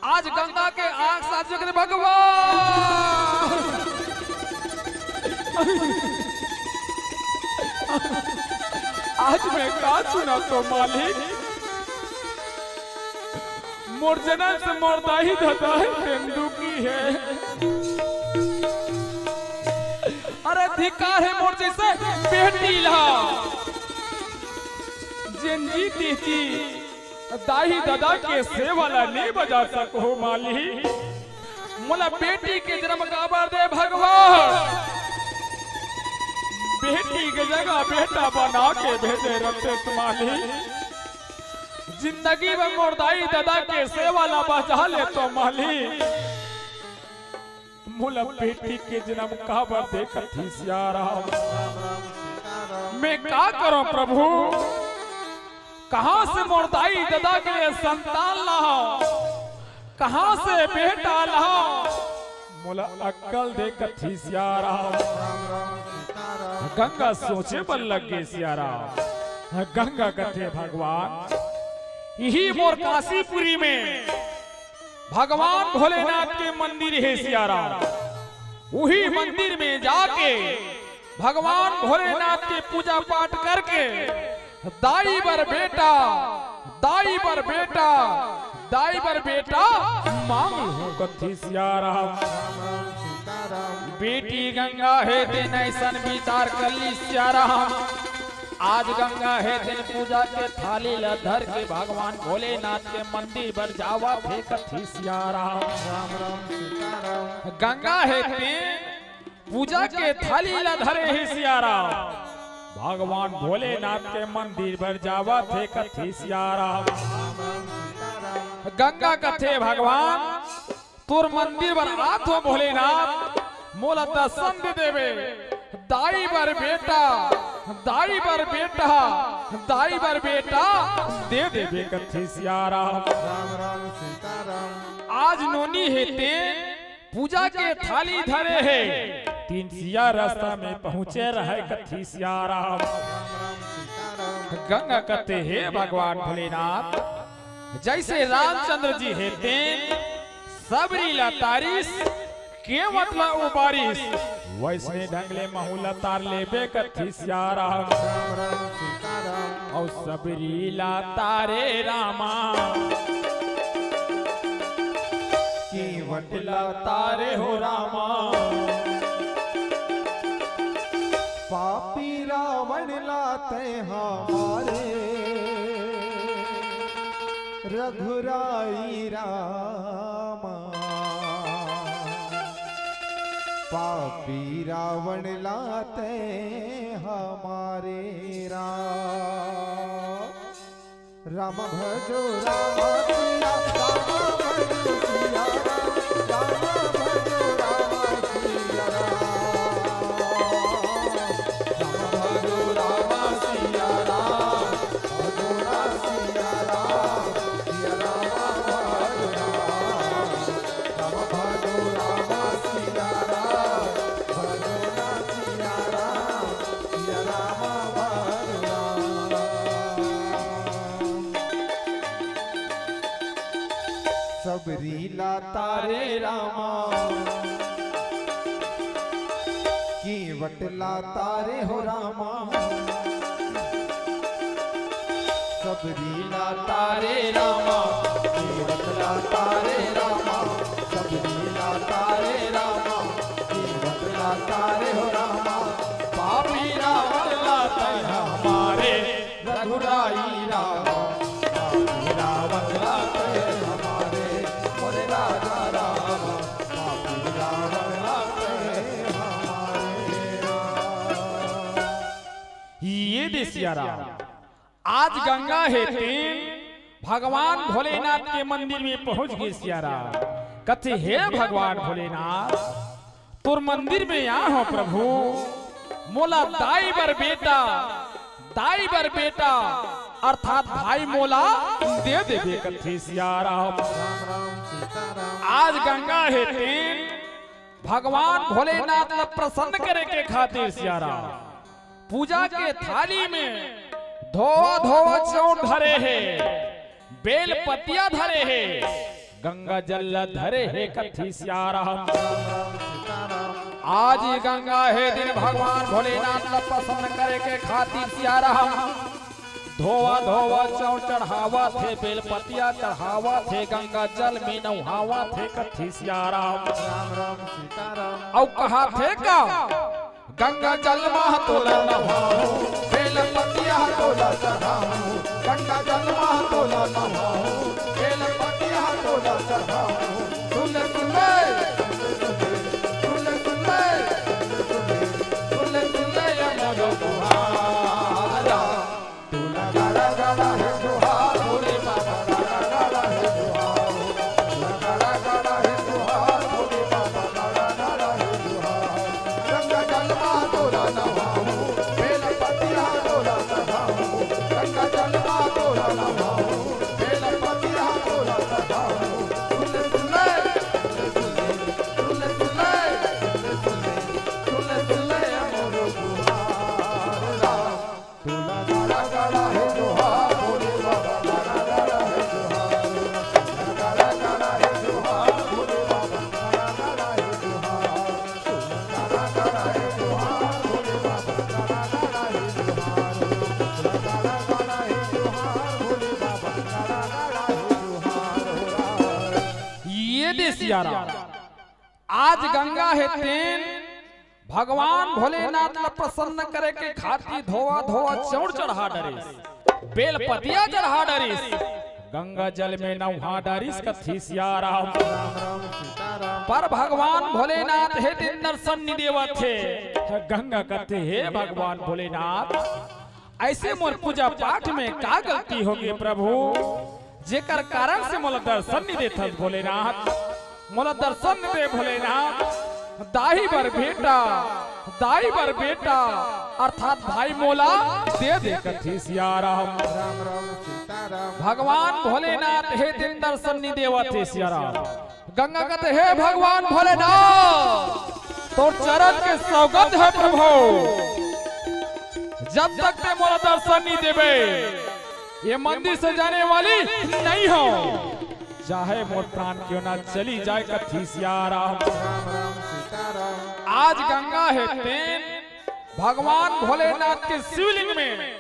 आज गंगा के आंख साफ जगत भगवान, आज मैं का सुना तो मालिक, मोर जनम से मोर दाई ददा हे तेन दुखी हे। अरे धिक्कार हे मोर जैसे बेटी ला, जेन जी तेजी दाई ददा के सेवा ला नहीं बजा सको मालिक। मोला बेटी के जनम काबर दे भगवान, बेटी के जगह बेटा बना के भेजे रहते मालिक। जिंदगी में मोर दाई ददा के सेवा ला बजा ले तो मालिक, मोला बेटी के जनम काबर दे कथे सियाराम। मैं का करों प्रभु, कहां से मोर दाई ददा के लिए संतान लाहूं, कहां से बेटा लाहूं, मोला अक्कल दे कथे सियाराम। गंगा सोचे बर लग गे सियाराम। गंगा कथे भगवान, इही मोर काशीपुरी में भगवान भोलेनाथ के मंदिर हे सियाराम, उही मंदिर में जाके भगवान भोलेनाथ के पूजा पाठ करके दाई बर बेटा, दाई बर बेटा, दाई बर बेटा मांग लूं कथे सियाराम। बेटी गंगा हे तेन अइसन विचार कर लिस सियाराम। आज गंगा हे तेन पूजा के थाली ला धर के भगवान भोलेनाथ के मंदिर बर जावत हे कथे सियाराम। गंगा हे तेन पूजा के थाली ला धरे हे सियाराम, भगवान भोलेनाथ के मंदिर बर जावत हे कथे सियाराम। गंगा कथे भगवान, तोर मंदिर बर आथों भोलेनाथ, मोला दर्शन दे देबे, दाई बर बेटा, दाई बर बेटा, दाई बर बेटा दे देबे कथे सियाराम। आज नोनी हे तेन पूजा के थाली धरे हे, तीन सिया रास्ता में पहुंचे रहय कथे सियाराम। गंगा कथे हे भगवान भोलेनाथ, जइसे रामचंद्र जी हे तेन सबरी ला तारिस, केंवट ला उबारिस, वइसने ढंग ले महूं ला तार लेबे कथे सियाराम। अउ सबरी ला तारे रामा, केंवट ला तारे हो रामा, पापी रावण ला तैं हा मारे रघुराई रामा। पापी रावण ला तैं हा मारे राम। राम भजो राम सिया, राम भजो सिया राम, राम भजो राम सिया राम। राम भजो राम सिया राम, भजो राम सिया राम, सिया राम भजो राम। राम भजो राम सिया राम, भजो राम सिया राम, सिया राम भजो राम। सबरी ला तारे रामा, केंवट ला तारे हो रामा। सबरी ला तारे रामा, केंवट ला तारे रामा। सबरी ला तारे रामा, केंवट तारे हो रामा, पापी रावण ला तैं हमारे, रघुराई रामा, पापी रावण ला तैं हमारे, मोरे राजा रामा, पापी रावण ला तैं हमारे। ये दे सिया राम, आज गंगा हे तेन भगवान भोलेनाथ के मंदिर में पहुंच गे सिया राम। कथे, "हे भगवान भोलेनाथ, तोर मंदिर में आए हों प्रभु, मोला दाई बर बेटा, दाई बर बेटा अर्थात भाई मोला दे देबे," कथे सिया राम। आज गंगा हे तेन भगवान भोलेनाथ ला प्रसन्न करे के खातिर सिया राम पूजा के थाली में धोवा धोवा चाउर धरे हे, बेल पतिया धरे हे, गंगा जल ला धरे हे कथे सिया राम। आज ये गंगा हे दिन भगवान भोलेनाथ ला प्रसन्न करे के खातिर सिया राम धोवा धोवा चाउर चढ़ावत हे, बेल पतिया चढ़ावत हे, गंगा जल में नहावत हे कथे सिया राम। राम राम सीताराम। अउ कहाथे का, गंगा जल मा तोला नहाऊं, बेल पतिया तोला चढ़ाऊं, गंगा जल मा तोला नहाऊं, बेल पतिया तोला चढ़ाऊं। सुन ले, सुन ले, सुन ले, सुन ले, सुन ले, सुन ले, ये मोरो गुहारा। ये दे सिया राम, आज गंगा हे तेन भगवान भोलेनाथ ला प्रसन्न करे के खातिर धोवा धोवा चाउर चढ़ा डरिस, बेल पतिया चढ़ा डरिस, गंगा जल में नहा डरिस कथे सिया राम। पर भगवान भोलेनाथ हे तेन दर्शन नइ देवत हे। गंगा कथे, "हे भगवान भोलेनाथ, अइसे मोर पूजा पाठ में का गलती होगे प्रभु, जेकर कारण से मोला दर्शन नइ देथस भोलेनाथ, मोला दर्शन नइ दे भोलेनाथ, दाई बर बेटा, दाई बर बेटा अर्थात भाई मोला दे दे कथे सिया राम।" राम राम सीताराम। भगवान भोलेनाथ हे तेन दर्शन नइ देवत हे सिया राम। गंगा कथे, "हे भगवान भोलेनाथ, तोर चरण के सौगंध हे प्रभु, जब तक तैं मोला दर्शन नइ देबे, ये मंदिर से जाने वाली नइ हों, चाहे मोर प्राण क्यों ना चली जाए कथे सिया राम।" राम राम सीताराम। आज गंगा हे तेन भगवान भोलेनाथ के शिवलिंग में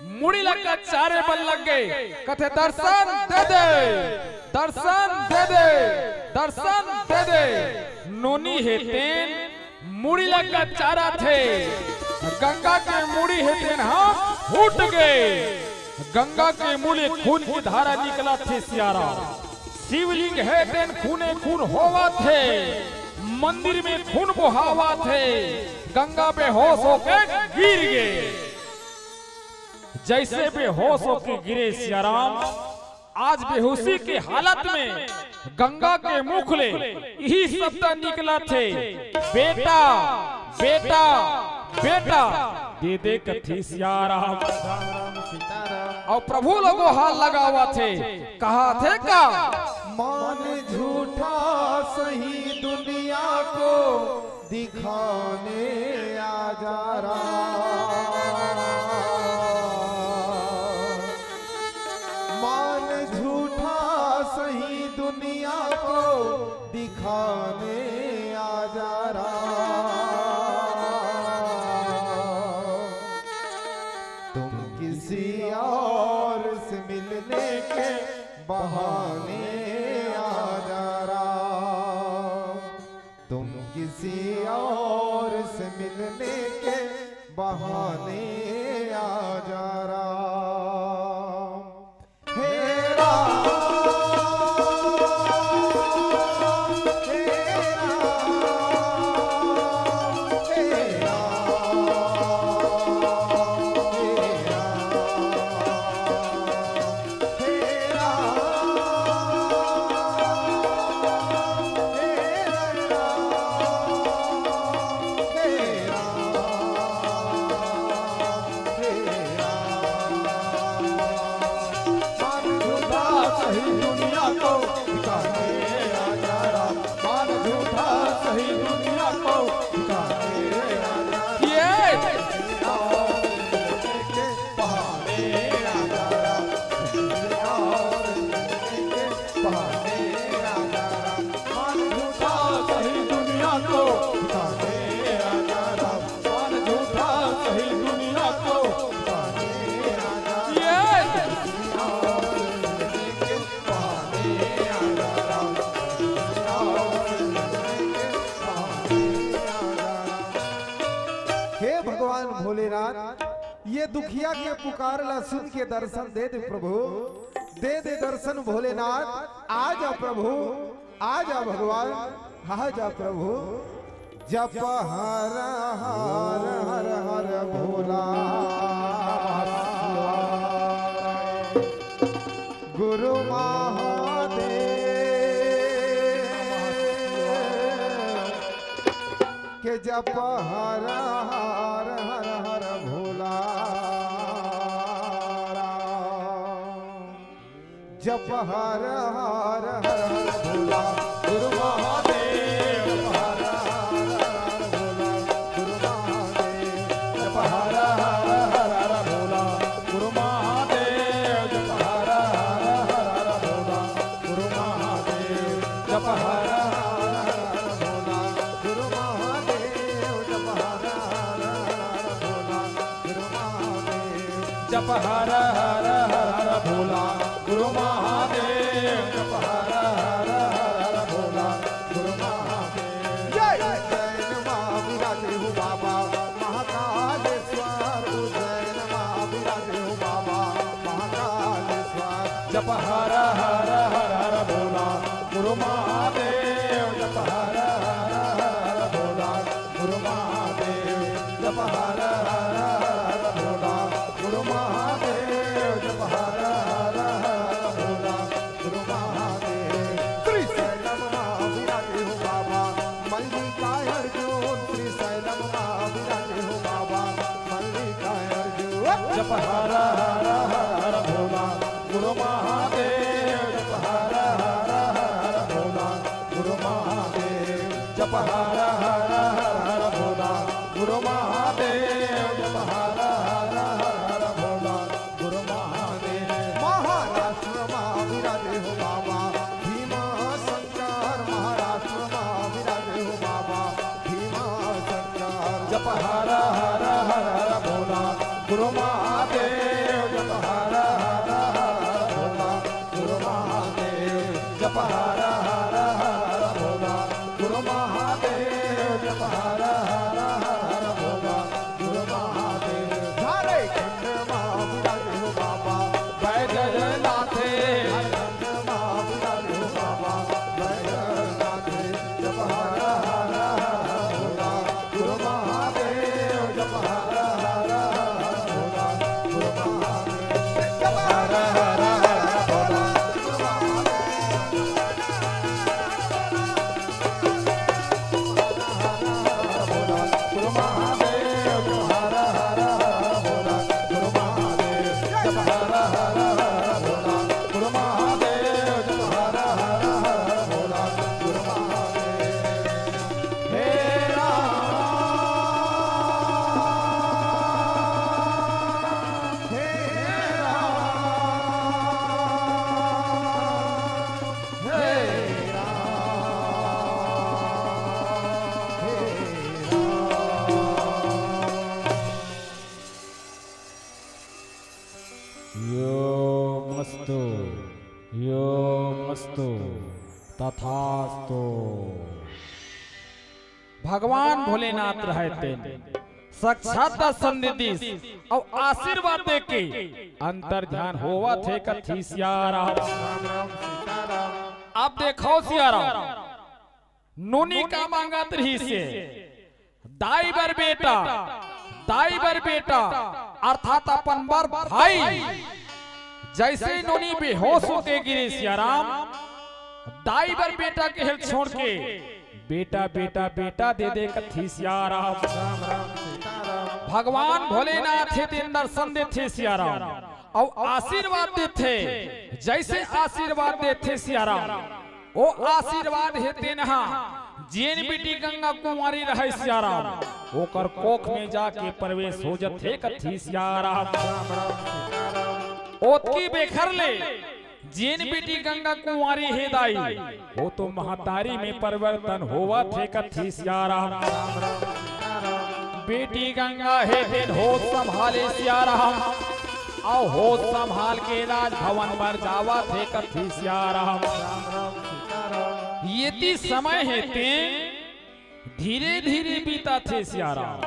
मुड़ी लगा चारे बर लग गे, कथे, "दर्शन दे दे, दर्शन दे दे, दर्शन दे दे।" नोनी हे तेन मुड़ी लगा चारथे, गंगा के मुड़ी हे तेन ह फूट गे, गंगा के मुड़ी ले खून के धारा निकलथे सिया राम। शिवलिंग हे तेन खूने खून होवत हे, मंदिर में खून बोहावत हे, गंगा बेहोश होके गिर गे। जइसे बेहोश होके गिरे सिया राम, आज बेहोशी के हालत में गंगा के मुख ले इही शब्द निकलथे, "बेटा, बेटा, बेटा, दे दे कथे सिया राम।" राम राम सीताराम। अउ प्रभु ल गोहार लगावत हे, कहाथे का, "मान झूठा सही दुनिया को दिखाने आजा राम, मान झूठा सही दुनिया को दिखाने आजा राम, तुम किसी और से मिलने के बहाने आजा राम, तुम किसी और बहाने आजा राम। हे राम, हे राम, हे राम, हे राम। हे भगवान भोलेनाथ, ये दुखिया के पुकार ला सुन के दर्शन दे दे प्रभु, दे दे दर्शन भोलेनाथ। आ जा प्रभु, आ जा भगवान, आ जा प्रभु। जप हर हर हर हर भोला गुरु महादेव के जप हर हर हर हर भोला। जप हर हर हर हर भोला गुरु महादेव। जप हर हर हर हर भोला गुरु महादेव। जप हर हर हर हर भोला गुरु महादेव। जप हर हर हर हर भोला गुरु महादेव। जप हर हर हर हर भोला गुरु महादेव। जप हर हर हर भोला गुरु महादेव। जप हर हर हर हर भोला गुरु महादेव। जप हर हर हर हर भोला गुरु महादेव। जय। उज्जैन मा विराजे हो बाबा महाकालेश्वर। उज्जैन मा विराजे हो बाबा महाकालेश्वर। जप हर हर हर हर भोला गुरु महादेव। जप हर हर हर हर भोला गुरु महादेव। जप हर हर हर भोला गुरु महादेव। जप हर हर हर भोला गुरु महादेव। श्रीशैलम मा विराजे हो बाबा मल्लिकार्जुन। श्रीशैलम मा विराजे हो बाबा मल्लिकार्जुन। जप हर हर हर हर भोला गुरु महादेव। जप हर हर हर हर भोला गुरु महादेव। जप हर हर हर हर भोला गुरु महादेव। जप हर हर हर हर भोला गुरु महादेव। महाराष्ट्र मा विराजे हो बाबा भीमा शंकर। महाराष्ट्र मा विराजे हो बाबा भीमा शंकर। जप हर हर हर हर भोला गुरु महादेव। जप हर हर हर हर भोला गुरु महादेव। जप हर हर हर हर भोला गुरु महादेव। जप हर हर हर हर भोला गुरु महादेव। झारखंड मा विराजे हो बाबा बैजनाथ। झारखंड मा विराजे हो बाबा बैजनाथ। जप हर हर हर भोला गुरु महादेव। जप हर हर हर भोला गुरु महादेव। जप हर हर हर भोला गुरु महादेव। यो मस्तु, यो मस्तु, तथास्तु। भगवान भोलेनाथ रहय तेन, साक्षात दर्शन दे दिस अउ आशीर्वाद दे के अंतर ध्यान होवत हे कथे सियाराम। राम राम सीताराम। अब देखो सियाराम, नोनी का मांगत रहिस हे, दाई बर बेटा, दाई बर बेटा, अर्थात अपन बर भाई। जैसे ही नोनी बेहोश होके गिरे सियाराम, दाई बर बेटा के हेल छोड़ के बेटा बेटा बेटा दे दे कथे सियाराम। राम राम सीताराम। भगवान भोलेनाथ हे तेन दर्शन देथे सियाराम अउ आशीर्वाद देथे। जैसे आशीर्वाद देथे सियाराम, ओ आशीर्वाद हे तेन हा जेन बेटी गंगा कुंवारी रहय सियाराम, ओकर कोख में जाके प्रवेश हो जथे कथे सियाराम। राम राम सीताराम। ओतकी बेखर ले जेन बेटी गंगा कुंवारी हे दाई, ओ तो महतारी में परिवर्तन होवत हे कथे सियाराम। राम राम सीताराम। बेटी गंगा हे तेन होश संभाले सियाराम, अउ होश संभाल के राजभवन बर जावत हे कथे सियाराम। राम राम सीताराम। ये ती समय हे तेन धीरे धीरे बीतत हे सियाराम।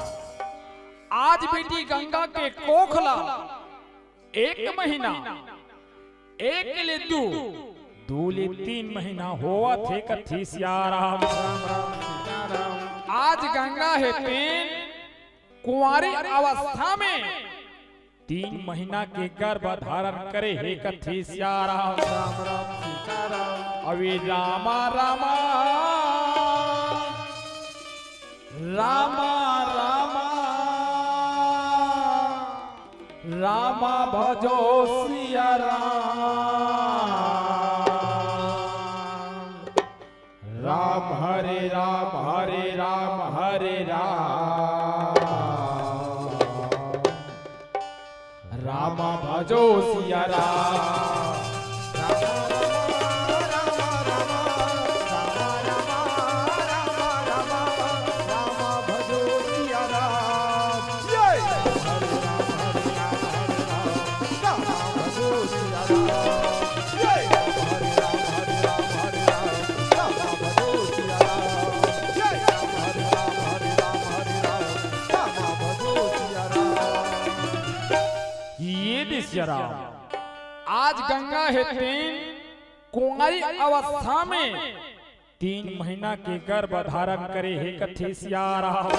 आज बेटी गंगा के कोख ला एक महीना, एक ले दू, दू ले तीन महीना होवत हे कथे सियाराम। राम राम सीताराम। आज गंगा हे तेन कुंवारी अवस्था में तीन महीना के गर्भ धारण करे हे कथे सियाराम। राम राम सीताराम। अवे रामा रामा, रामा रामा, रामा भजो सिया राम। राम हरे राम हरे राम हरे राम। राम भजो सिया राम। ये दे सिया राम, आज गंगा हे तेन कुंवारी अवस्था में तीन महीना के गर्भ धारण करे हे कथे सिया राम।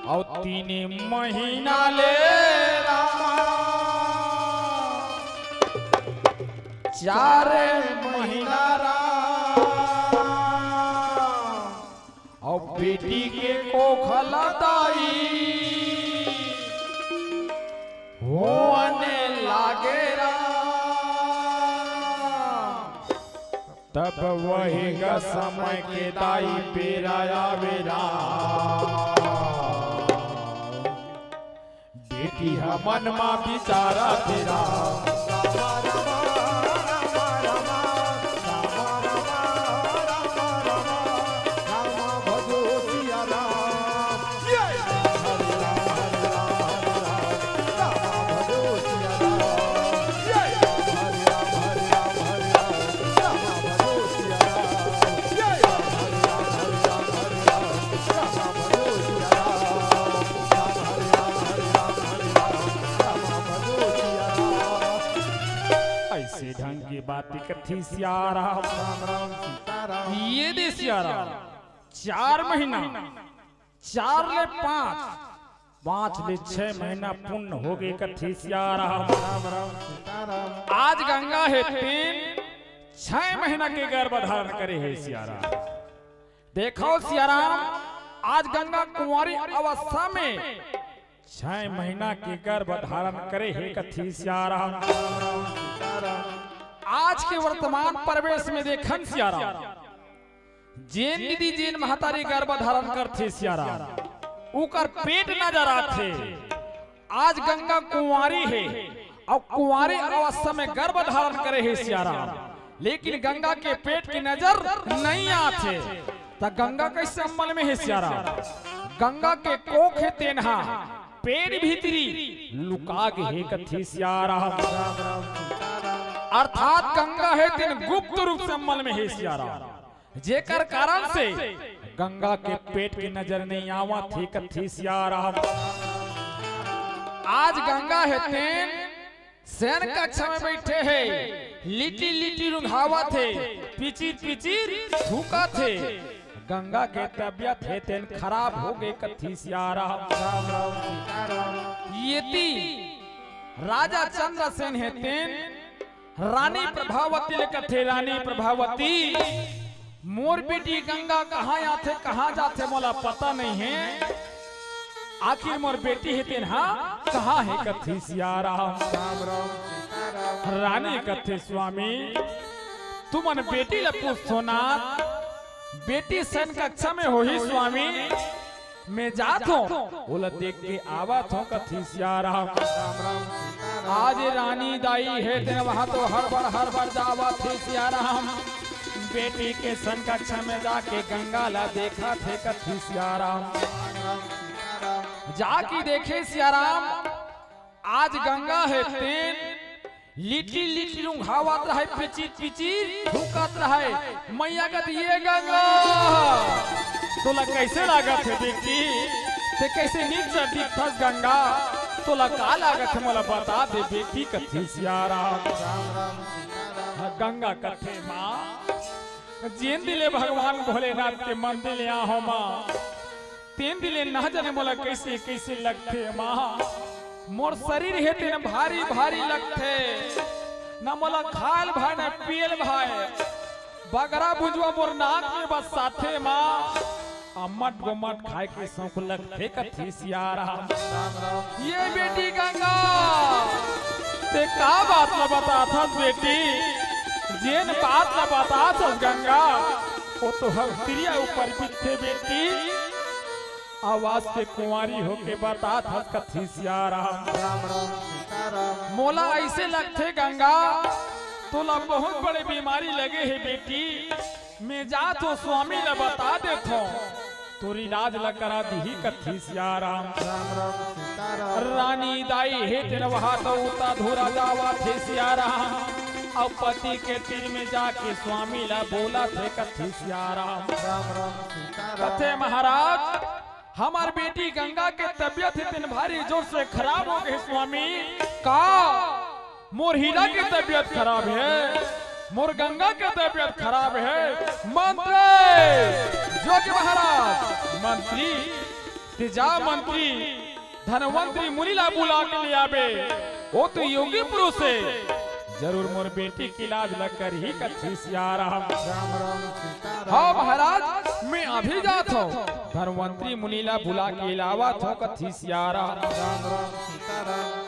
अउ तीन महीना ले रामा, चार महीना राम, अउ बेटी के कोख ला दाई होने लागे राम। तब वही ग समय के दाई बेरा आवे राम। बेटी ह मन मा बिचारा थे राम। ऐसे ढंग के बात कथे सिया राम। राम राम सीताराम। ये दे सिया राम, चार महीना, चार ले पाँच, पाँच ले छह महीना पूर्ण हो गए कथे सिया राम। राम राम सीताराम। आज गंगा हे तेन छह महीना के गर्भ धारण करे हे सिया राम। देखो सिया राम, आज गंगा कुंवारी अवस्था में छह महीना के गर्भ धारण करे हे कथे सिया राम। आज के वर्तमान परिवेश में देखन सिया राम, जेन दीदी जेन महतारी गर्भ धारण करथे सिया राम, उकर पेट नजर आथे। आज गंगा कुंवारी हे अउ कुंवारी अवस्था में गर्भ धारण करे हे सिया राम, लेकिन गंगा के पेट के नजर नहीं आथे। त गंगा कैसे अम्बल में हे सिया राम? गंगा के कोख हे तेन हा पेट भीतरी लुका गे हे कथे सिया राम। अर्थात गंगा हे तेन गुप्त रूप से अम्बल में हे सिया राम, जेकर कारण से गंगा के पेट के नजर नहीं आवत हे कथे सियाराम। आज गंगा हे तेन शयन कक्ष में बैठे हे, लिटी लिटी रुंघावत हे, पिचिर पिचिर थूकत हे। गंगा के तबियत हे तेन खराब हो गे कथे सियाराम। येती राजा चंद्रसेन हे तेन रानी प्रभावती ले कथे, रानी प्रभावती, मोर बेटी गंगा कहाँ आथे, कहाँ जाथे, मोला पता नहीं हे। आखिर मोर बेटी हे तेन हा कहाँ हे कथे सियाराम। रानी कथे, स्वामी, तुमन बेटी ला पूछथो ना, बेटी शयन कक्षा में होही स्वामी। मैं जात हों, ओला देख के आवत हों कथे सियाराम। आज रानी दाई हे तेन वहाँ तो हड़बड़ हड़बड़ जावत हे सियाराम। बेटी के शयन कक्षा में जाके गंगा ला देखत हे कथे सियाराम। जाके देखे सियाराम, आज गंगा हे तेन लिटी लिटी रुंघावत रहय, पिचिर पिचिर थूकत रहय। मइया कथे, ये गंगा, तोला कइसे लागत हे बेटी? तें कइसे नीच दिखथस गंगा? तोला का लागत हे, मोला बता दे बेटी कथे सियाराम। गंगा कथे, माँ, जेन दिन ले भगवान भोलेनाथ के मंदिर ले आहों माँ, तेन दिन ले ना जाने मोला कइसे कइसे लगथे माँ। मोर शरीर हे तेन भारी भारी लगथे, ना मोला खाय ल भाय ना पीये ल भाय। बगरा बुझवा मोर नाक में बसाथे माँ। अम्मट गोम्मट खाय के शौक लगथे कथे सियाराम। ये बेटी गंगा, तें का बात ला बताथस बेटी? जेन बात ला बताथस गंगा, ओ तो हर तिरिया ऊपर बितथे बेटी। अउ आज तें कुंवारी होके बताथस कथे सियाराम। मोला अइसे लगथे गंगा, तोला बहुत बड़े बीमारी लगे हे बेटी। मैं जात हों, स्वामी ला बता देत हों, तोर इलाज ला करा दिही कथे सियाराम। रानी दाई हे तेन वहाँ तो उता धुरा जावत हे सियाराम। अउ पति के तीर में जाके स्वामी ला बोलत हे कथे सियाराम। कथे, महाराज, हमर बेटी गंगा के तबियत हे तेन भारी जोर से खराब हो गे स्वामी। का मोर हीरा के तबियत खराब हे, मोर गंगा के तबियत खराब हे। मंत्री, जोगी महाराज, मंत्री, तें जा मंत्री, धनवंतरी मुनि ला बुला के ले आबे, ओ तो योगी पुरुष हे, जरूर मोर बेटी के इलाज ला करही कथे सियाराम। हाँ महाराज, मैं अभी जात हों, धनवंतरी मुनि ला बुला के लावत हों कथे सियाराम।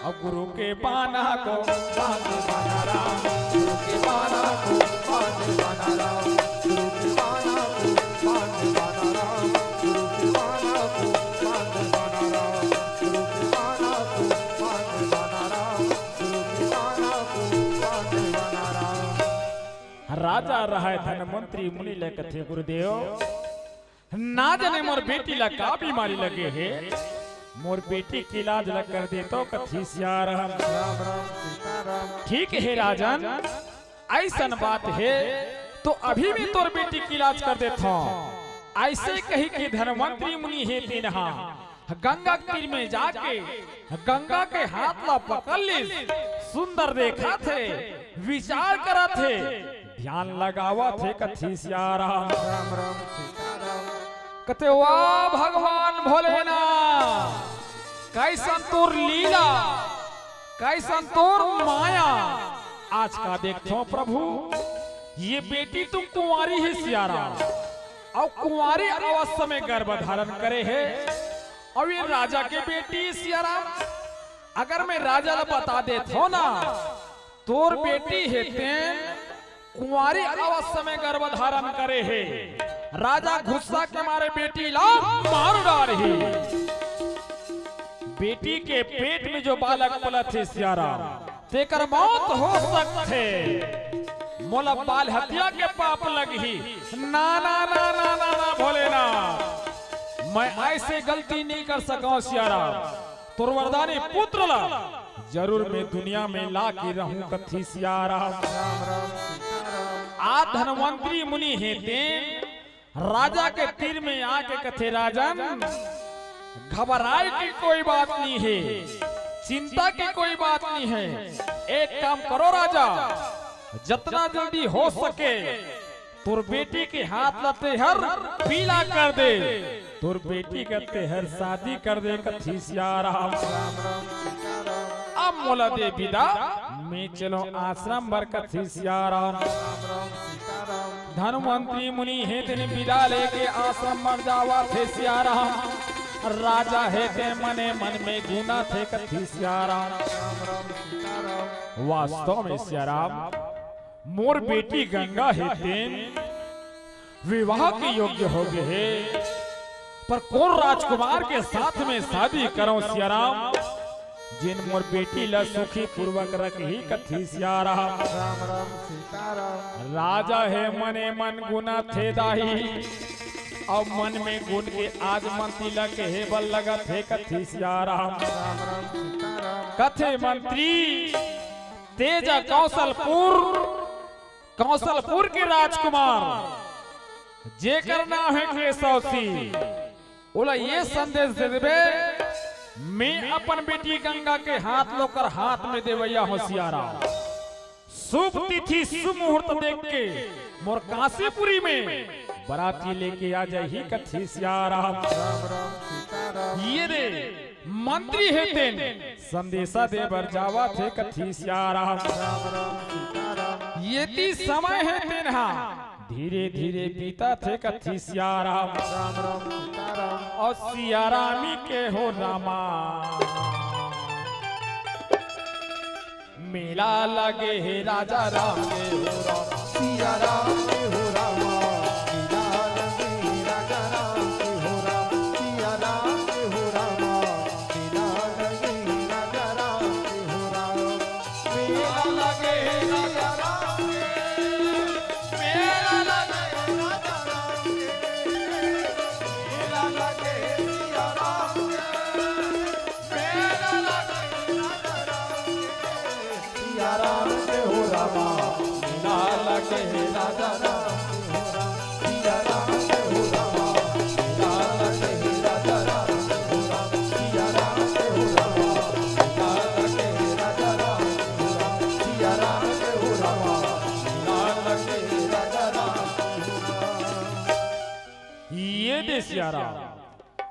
अब गुरु के बाना को बांध बाना राम, गुरु के बाना को बांध बाना राम, गुरु के बाना को बांध बाना राम, गुरु के बाना को बांध बाना राम, गुरु के बाना को बांध बाना राम, गुरु के बाना को बांध बाना राम। राजा रहय धनवंतरी मुनि ले कथे, गुरुदेव, ना जाने मोर बेटी ला का बीमारी लगे हे, मोर बेटी के इलाज ला कर देतो कथे सियाराम। ठीक हे राजन, अइसन बात हे तो अभी मैं तोर बेटी के इलाज कर देत हों। अइसे कहिके धनवंतरी मुनि हे तेन हा गंगा के तीर में जाके गंगा के हाथ ला पकड़ लिस। सुंदर देखत हे, विचार करत हे, ध्यान लगावत हे कथे सियाराम। कथे, वाह भगवान भोलेनाथ, कइसन तोर लीला, कइसन तोर माया। आज का देखथों प्रभु, ये बेटी तो कुंवारी हे सियाराम, अउ कुंवारी अवस्था में गर्भ धारण करे हे, अउ ये राजा के बेटी सियाराम। अगर मैं राजा ला बता देत हों ना, तोर बेटी हे तेन कुंवारी अवस्था में गर्भ धारण करे हे। राजा गुस्सा के मारे बेटी ला मार डारही। बेटी के पेट में जो बालक पलत हे सियाराम, तेकर मौत हो सकथे। मोला बाल हत्या के पाप लगही। ना, ना, ना, भोलेनाथ, मैं अइसे गलती नहीं कर सकंव सियाराम। तोर वरदानी पुत्र ला जरूर मैं दुनिया में ला के रहूं कथे सियाराम। आ धनवंतरी मुनि हे तेन राजा के तीर में आके कथे, "राजन, घबराए के कोई बात नहीं है, चिंता के कोई बात नहीं है। एक काम करो राजा, जतना जल्दी हो सके तोर बेटी के हाथ ला तेहर पीला कर दे, तोर बेटी का तेहर शादी कर दे," कथे सियाराम। "अब मोला दे बिदा, मैं चलो आश्रम बर," कथे सियाराम। धनवंतरी मुनि हे तेन बिदा लेके आश्रम बर जावत हे सियाराम। राजा हे ते मने मन में गुनथे कथे सियाराम। वास्तव में सियाराम, मोर बेटी गंगा हे तेन विवाह के योग्य हो गए हे, पर कोन राजकुमार के साथ में शादी करंव सियाराम, जेन मोर बेटी ला सुखी पूर्वक रखही कथे सियाराम। राजा हे मने मन गुनथे दाई, अउ मन में गुन के आज मंत्री ला कहे बर लगत हे कथे सियाराम। कथे मंत्री, तेजा कौशलपुर, कौशलपुर के राजकुमार, जेकर नाम हे केशव सिंह, ओला ये संदेश दे देबे, "मैं अपन बेटी गंगा के हाथ ला ओकर हाथ में देवइया हों सियाराम। शुभ तिथि, शुभ मुहूर्त देख के मोर कांसीपुरी में बराती लेके आ जाही," कथे सियाराम। ये दे मंत्री हे तेन संदेशा दे बर जावत हे कथे सियाराम। येती समय हे तेन हा धीरे धीरे बीतत हे कथे सियाराम। अउ सियारामी के हो रामा, मेला लगे हे राजा राम के हो राम, सियाराम के हो रामा। मेला लगे हे राजा राम के हो राम, सियाराम के हो रामा। मेला लगे हे राजा राम के हो राम। मेला लगे हे राजा राम के। मेला लगे हे राजा राम के। मेला लगे हे सियाराम के। मेला लगे हे राजा राम के। सियाराम के हो रामा। मेला लगे हे राजा राम के हो राम। सियाराम के हो रामा। मेला लगे हे राजा राम के हो राम। सियाराम के हो रामा। मेला लगे हे राजा राम के हो राम। सियाराम के हो रामा। मेला लगे हे राजा राम के हो राम। ये दे सियाराम,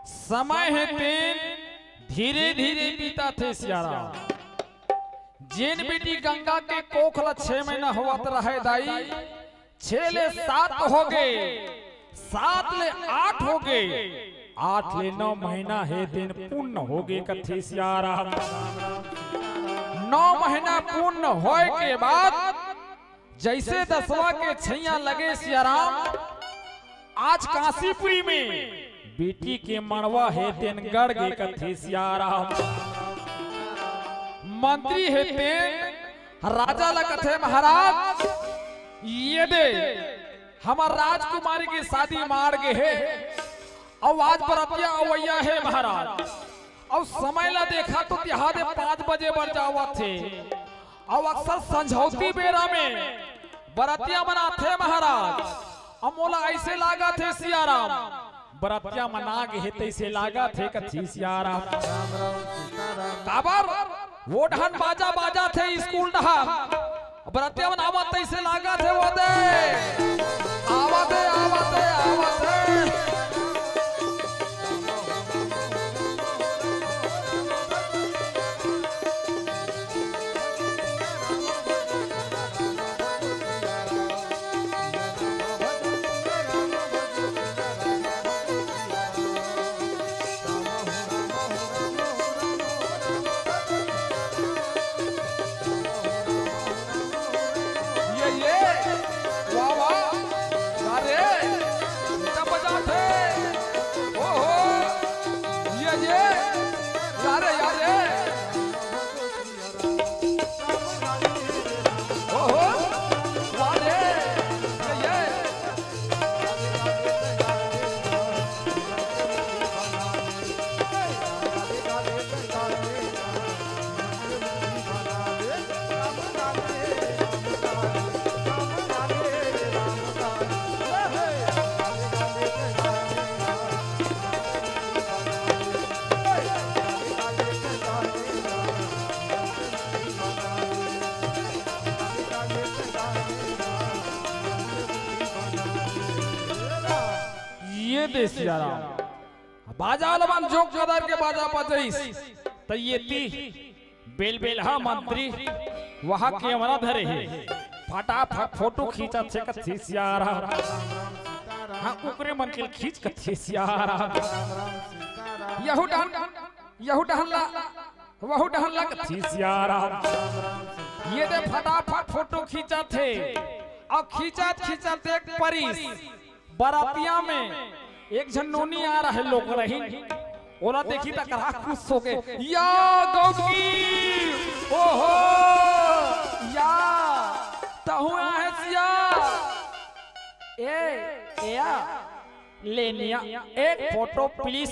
समय हे तेन धीरे धीरे बीतत हे सियाराम। जेन बेटी गंगा के कोख ला छह महीना होवत रहे दाई, छह ले सात हो गे, सात ले आठ हो गे, आठ ले नौ महीना हे तेन पूर्ण हो गे कथे सियाराम। नौ महीना पूर्ण होय के बाद जैसे दसवां के छैया लगे सियाराम, आज कांसीपुरी में बेटी के मड़वा हे तेन गड़ गे कथे सियाराम। मंत्री हे तेन राजा ला कथे, महाराज, ये दे हमर राजकुमारी के शादी माड़ गे हे, अउ आज बरतिया अवैया हे महाराज। अउ समय ला देखा तो तिहादे पाँच बजे बर जावत हे, अउ अक्सर संझौती बेरा में बरतिया मन आथे महाराज। अउ मोला ऐसे लागत हे सियाराम, बरतिया मन आ गे हे तैसे लागत हे कथे सियाराम। काबर वो डहन बाजा बाजत हे स्कूल डहन, बरतिया मन आवत तैसे लागत हे वो दे। आवत हे, आवत हे, आवत हे। ये, ये, वाह, वाह, अरे, क्या बजात हे? दे सियाराम। बाजा वाला मन जोंक कदर के बाजा बजाइस, त ये ती बेलबेलहा मंत्री वहाँ कैमरा धरे हे, फटाफट फोटो खींचत हे कथे सियाराम। हाँ, ओकरे मन के खींच कथे सियाराम। यहू डहन, यहू डहन ला, वहू डहन ला कथे सियाराम। ये दे फटाफट फोटो खींचत हे, अउ खींचत खींचत एक परिस बरातिया में एक झन नोनी आ रहे लोग रही, ओला देखी त करा खुश हो गए, "या गौकी, ओहो, या तहु आहे सिया, ए, ए या, लेनिया, एक फोटो please,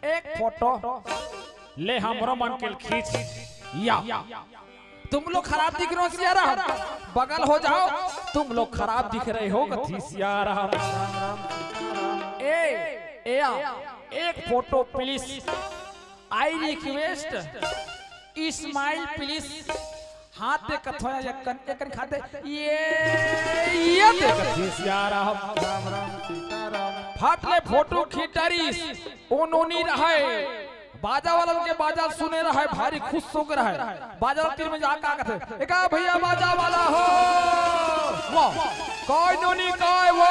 एक फोटो ले हमरो मन के खींच, या।" तुम लोग खराब दिख रहे हो सियाराम, बगल हो जाओ, तुम लोग खराब दिख रहे हो कथे सियाराम। ए, ए या, एक photo please, I request, smile please। हाथ दे कथो या एकन, एकन खाते, ये, ये दे कथे सियाराम। फट ले फोटो खींच डारिस, ओ नोनी रहे। बाजा वाला के बाजा सुने रहे, भारी खुश हो गए रहे। बाजा वाला तीर में जा का कथे, "एका भैया बाजा वाला हो, वाह, काय नोनी काय वो,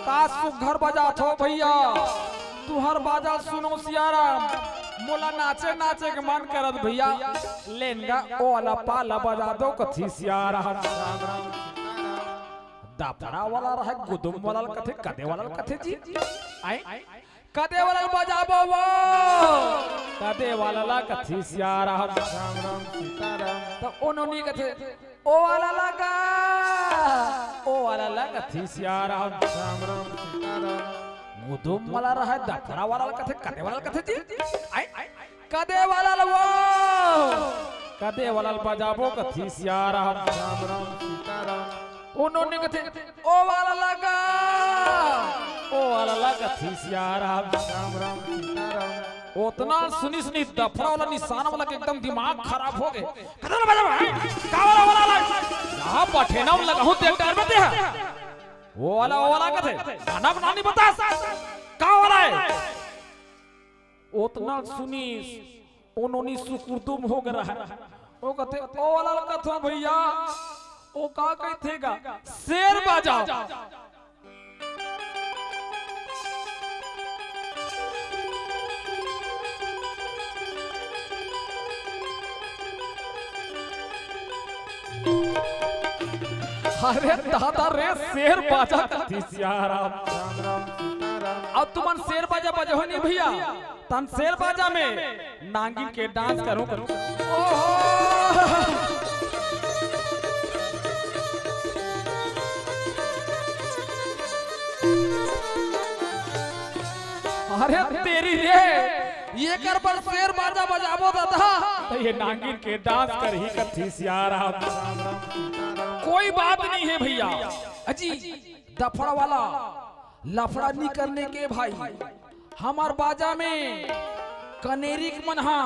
का सुघर बजात हो भैया, तुहर बाजा सुनो सियाराम, मोला नाचे नाचे के मन करत भैया, लेनगा ओ वाला पाला बजा दो कथे सियाराम।" दफड़ा वाला रहे, गुदुम वाला कथे, कदे वाला कथे जी, आए, कदे वाला बजाबो वो, कदे वाला ला कथे सियाराम। राम राम सीताराम। त ओ नोनी कथे, "ओ वाला लगा, ओ वाला लगा कथे सियाराम।" राम राम सीताराम। गुदुम वाला रहे, दफड़ा वाला कथे, कदे वाला कथे जी, आए, कदे वाला ला वो, कदे वाला ला बजाबो कथे सियाराम। राम राम सीताराम। ओ नोनी कथे, "ओ वाला लगा, ओ वाला लगा कथे सियाराम।" राम राम सीताराम। ओतना सुनी सुनी दफड़ा वाला निशाना वाला के एकदम दिमाग खराब हो गए। "कदे वाला बजाबो, हैं? का वाला, वाला, वाला? यहाँ बठेना लगा हूँ, देख डर मत है। वो वाला, वो वाला कथे, गाना बना नहीं बता, का वाला है?" ओतना सुनी ओ नोनी सुकुरदुम हो गए रहे। ओ कथे, "ओ वाला कथो भैया, ओ का कथे गा, शेर बाजा।" अरे दादा रे, शेर बाजा कथे सियाराम। राम राम सीताराम। अब तुमन शेर बाजा बजाहू नहीं भैया, तन शेर बाजा में नागिन के डांस करूं, करूं। ओहो! अरे तेरी रे, ये कर पर शेर बाजा बजाबो दादा, त ये नागिन के डांस करही कथे सियाराम। कोई बात नहीं है भैया, अजी दफड़ा वाला लफड़ा नहीं करने के भाई। हमार बाजा में कनेरी के मन हा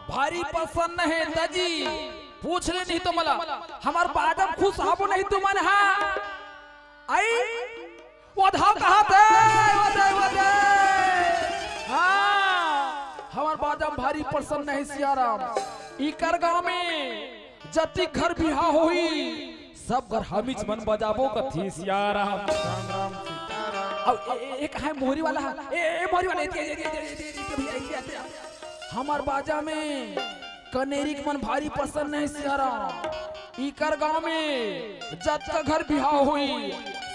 भारी पसंद है दाजी। पूछ ले नहीं तो मला, हमार बाजा में खुश आबो नहीं तुमन हा। आई, वो धाव कहा थे, वो दे, वो दे। हाँ, हमार बाजा में भारी पसंद नहीं सियाराम। इकर गांव में जतिक घर बिहा होही, सब घर हमीच मन बजाबो कथे सियाराम। राम राम सीताराम। अब ए, ए, एक है मोहरी वाला है। ए, ए, मोहरी वाला, ए, ए, ए, भैया, ए, ए, ए, हमर बाजा में कनेरी के मन भारी पसंद नहीं सियाराम। इकर गांव में जतका घर बिहा होही,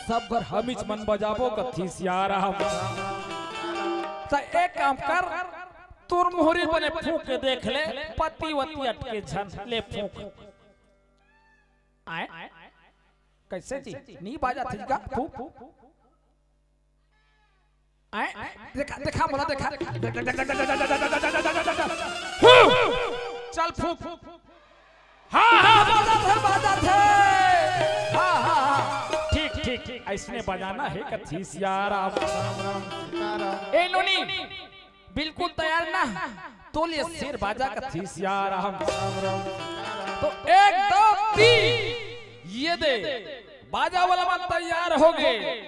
सब घर हमीच मन बजाबो कथे सियाराम। त एक काम कर, तोर मोहरी बने फूंक के देख ले, पत्ती वत्ती अटके झन ले फूंक। आए? कैसे जी? नी बाजा थे का? फूंक। आए? देखा, देखा, मोला देखा। फूंक। चल फूंक। हाँ, हाँ, बाजा थे, बाजा थे। हाँ, हाँ, हाँ। ठीक, ठीक, ठीक। ऐसने बजाना है कथे सियाराम। ए नोनी, बिल्कुल तैयार ना? तो ले शेर बाजा कथे सियाराम। तो एक, दो, तीन, ये दे। बाजा वाला मन तैयार हो गए।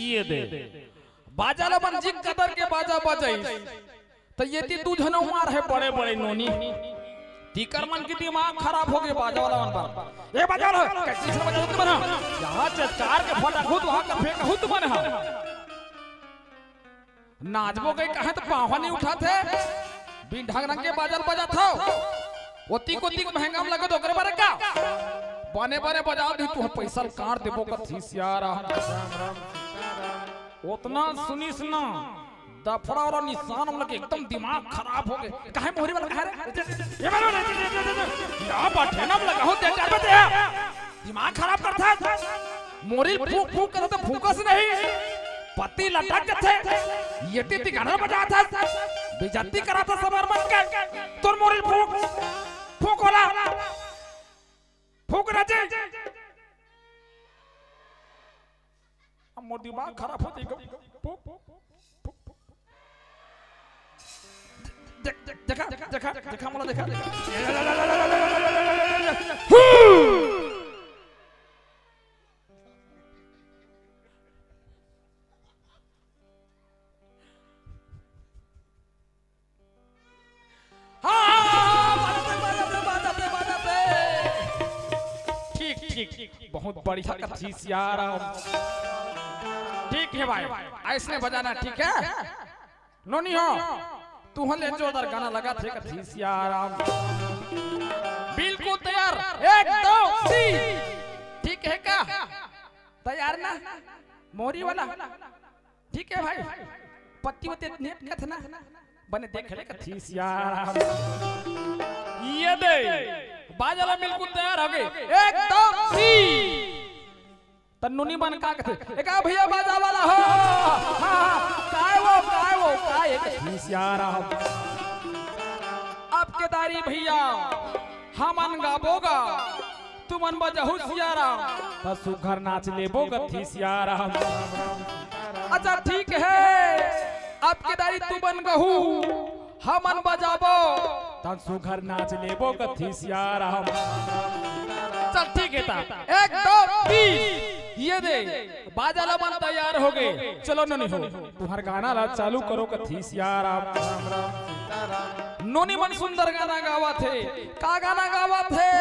ये दे, बाजा ला मन जी कदर के बाजा बजाइस, त ये ती दू झन मार हे बड़े बड़े नोनी। तीकर मन के दिमाग खराब हो गे बाजा वाला मन बर। ए बाजा वाला, कैसे से बजा तुमन हा? यहाँ से चार के फटाक हो तो वहाँ कर फेंक हो तुमन हा। नाचबो कहे त पाँव नहीं उठात हे। बिन ढंग रंग के बाजा ल बजात हव। ओती कोती महंगा में लगे तो ओकरे बारे का? बने बने बजा दे, तू पैसा ल काट देबो कथी सियारा। ओतना सुनिस ना, दफड़ा वाला निशान हम लगे एकदम दिमाग खराब हो गे। काहे मोरी वाला काहे रे? ये बात है ना, हम लगा हो ते चार बजे। दिमाग खराब करत हे। मोरी फूंक फूंक करत हे, फूंकस नहीं। पत्ती लटक जाथे। ये ती ती गाना बजात हे। बेइज्जती करत हे सब मन के। तोर मोरी फूंक, फूंक वाला। फूंक राजे। अब मोर दिमाग खराब हो जाएगा। फूंक, फूंक, फूंक, फूंक। दे-, दे-, देखा, देखा, देखा, मोला देखा। हाँ, हाँ, हाँ, बाजत हे, बाजत हे, बाजत हे, बाजत हे। ठीक, ठीक, बहुत बढ़िया कथी सियाराम। ठीक है भाई, ऐसने बजाना, ठीक है? नोनी हो, तुहन ले जोरदार गाना लगाथे कथी सियाराम। बिल्कुल तैयार, एक, दो, तीन। ठीक है का? तैयार ना? मोरी वाला। ठीक है भाई, पत्ती वत्ती नेट कथना बने देख ले कथी सियाराम। ये दे, बाजा ला बिल्कुल तैयार हो गे। एक, दो, तीन। त नोनी मन का कथे, "ए का भैया बाजा वाला हो?" हाँ, हाँ, काय वो, काय वो, काय एक कथी सियाराम। अब केदारी भैया, हमन गाबो गा, तुमन बजाहू सियाराम, त सुघर नाच लेबो कथी सियाराम। अच्छा ठीक है, अब केदारी तुमन गहू, हमन बजाबो, त सुघर नाच लेबो कथी सियाराम। चल ठीक है ता, एक, दो, तीन, ये दे, बाजा ला मन तैयार हो गे। चलो नोनी हो, तुहर गाना ला चालू करो कथी सियाराम। नोनी मन सुंदर गाना गावत हे। का गाना गावत हे?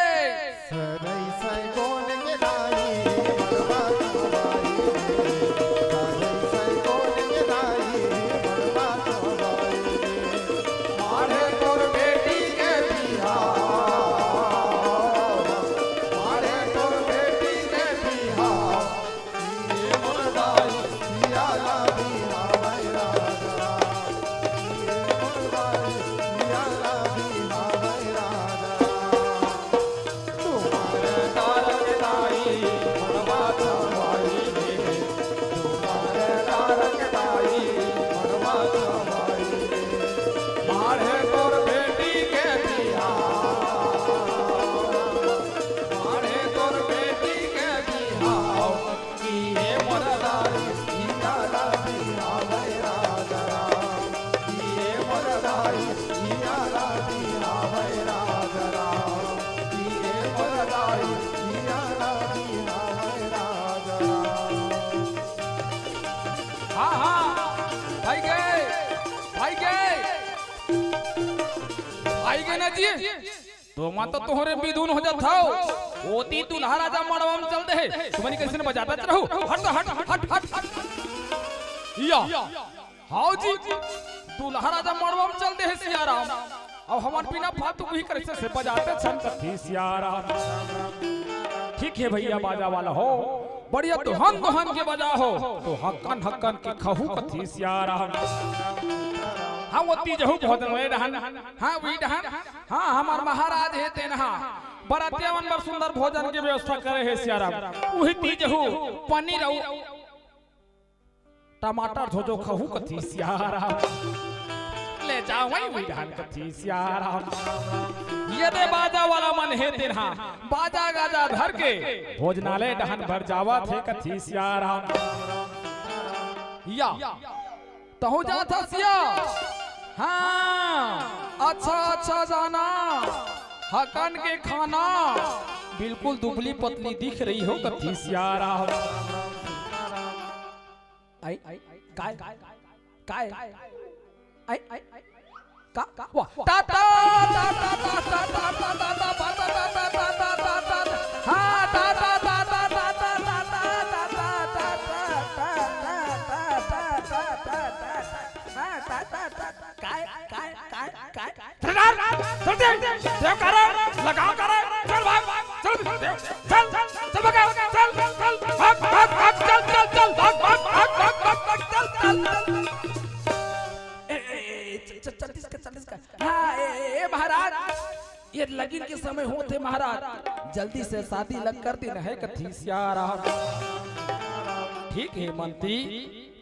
हाँ, हाँ, भाई गे, भाई गे, भाई गे ना जी। तो मत तो तोहरे बिधुन हो जात हव। ओती दूल्हा राजा मड़वा में चल दे हे। तुमन कइसे बजात रहू? हट, हट, हट, हट, हट। या। हाव जी। दूल्हा राजा मड़वा में चल दे हे सियाराम। अब हमन बिना फालतू के कइसे से बजात हन कथी सियाराम। ठीक है भैया बाजा वाला हो। बढ़िया दोहन दोहन के बजाहू, तो हक्कन हक्कन के खाहू कथे सियाराम। हाँ, ओती जहू भोजनालय डहन, हाँ, वही डहन, हाँ, हमर महाराज हे तेन हा बरातिया मन बर सुंदर भोजन के व्यवस्था करे हे सियाराम। उही ती जहू पनीर अउ टमाटर झोझो खाहू कथे सियाराम। ले जावई उही डहन कथे सियाराम। ये दे बाजा वाला मन हे तेन हा बाजा गाजा धर के भोजनालय डहन बर जावत हे कथे सियाराम। या, तहूँ जात हस या? हाँ, अच्छा, अच्छा जाना। हकन के खाना बिल्कुल दुबली पतली दिख रही हो कथे सियाराम। आई, काय, काय, आई, का, का, वाह, ता, ता, ता, ता, ता, ता, ता, ता, ता, ता, ता, ता, ता, ता, ता, ता, ता, हाँ, ता, ता, ता, ता, ता, ता, ता, ता, ता, ता, ता, ता, ता, ता, ता, ता, ता, ता, हाँ, ता, ता, ता, ता, काय, काय, काय, काय? सरदार, सरदार, देव करा, लगा करा, चल भाग, चल, देव, चल, चल, चल भाग, चल, चल, भाग, भाग, भाग, चल, चल, चल, भाग, भाग, भाग, चल, चल। ए, ए, ए, चल, चल, चल, इसका, चल, इसका। हाँ, ए, ए, ए, महाराज, ये लगिन के समय होत हे महाराज, जल्दी से शादी लग कर दिन हे कथे सियाराम। ठीक हे मंत्री,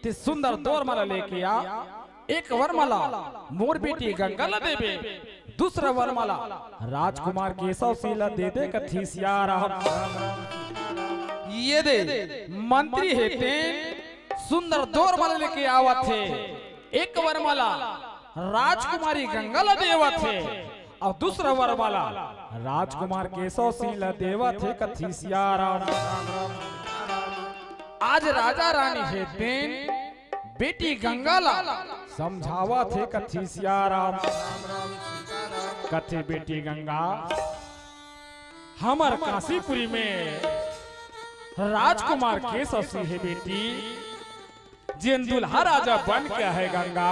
ते सुंदर दोर माला लेके आ, एक वरमाला मोर बेटी गंगा ला देबे, दूसरा वरमाला राजकुमार केसव सिंह ला दे दे कथे सियाराम। ये दे मंत्री हे तेन सुंदर दोर माला लेके आवत हे, एक वरमाला राजकुमारी गंगा ला देवत हे अउ दूसरा वरमाला राजकुमार केसव सिंह ला देवत हे कथे सियाराम। आज राजा रानी हे तेन बेटी गंगा ला समझावत हे कथे सियाराम। कथे बेटी गंगा, हमर काशीपुरी में राजकुमार केसव सिंह हे बेटी, जेन दूल्हा राजा बन के हे गंगा,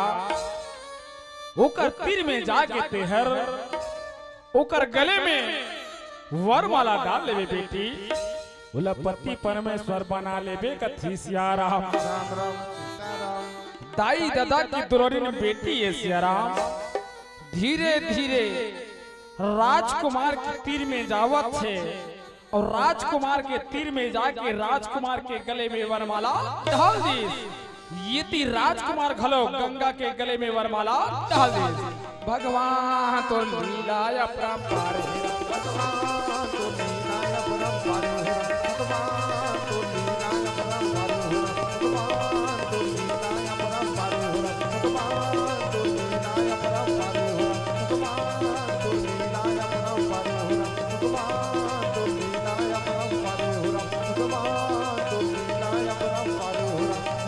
ओकर तीर में जाके तेहर ओकर गले में वरमाला डाल लेबे बेटी, ओला पति परमेश्वर बना लेबे कथे सियाराम। दाई ददा के दुलारिन बेटी ए सियाराम, धीरे धीरे राजकुमार के तीर में जावत हे अउ राजकुमार के तीर में जाके राजकुमार के गले में वरमाला डाल दिस। एती राजकुमार घलो गंगा के गले में वरमाला डाल दिस। भगवान तोर लीला अपरंपार हे। भगवान तोर लीला अपरंपार हे। भगवान तोर लीला अपरंपार हे। भगवान तोर लीला अपरंपार हे। भगवान तोर लीला अपरंपार हे। भगवान तोर लीला अपरंपार हे। भगवान तोर लीला अपरंपार हे। भगवान तोर लीला अपरंपार हे।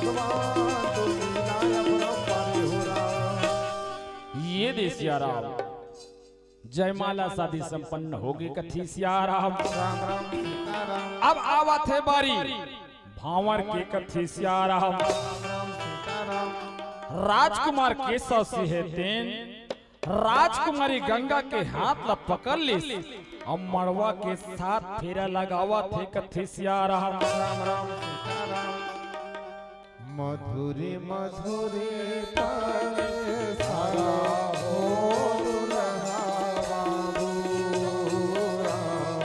भगवान तोर लीला अपरंपार हे। ये दे सियाराम, जयमाला शादी संपन्न होगे कथे सियाराम। अब आवत हे बारी भांवर के कथे सियाराम। राजकुमार केसव सिंह हे तेन राजकुमारी गंगा के हाथ ला पकड़ लिस अउ मड़वा के सात फेरा लगावत हे कथे सियाराम। मधुरी मधुरी पल सारा हो दुल्हा बाबू राम।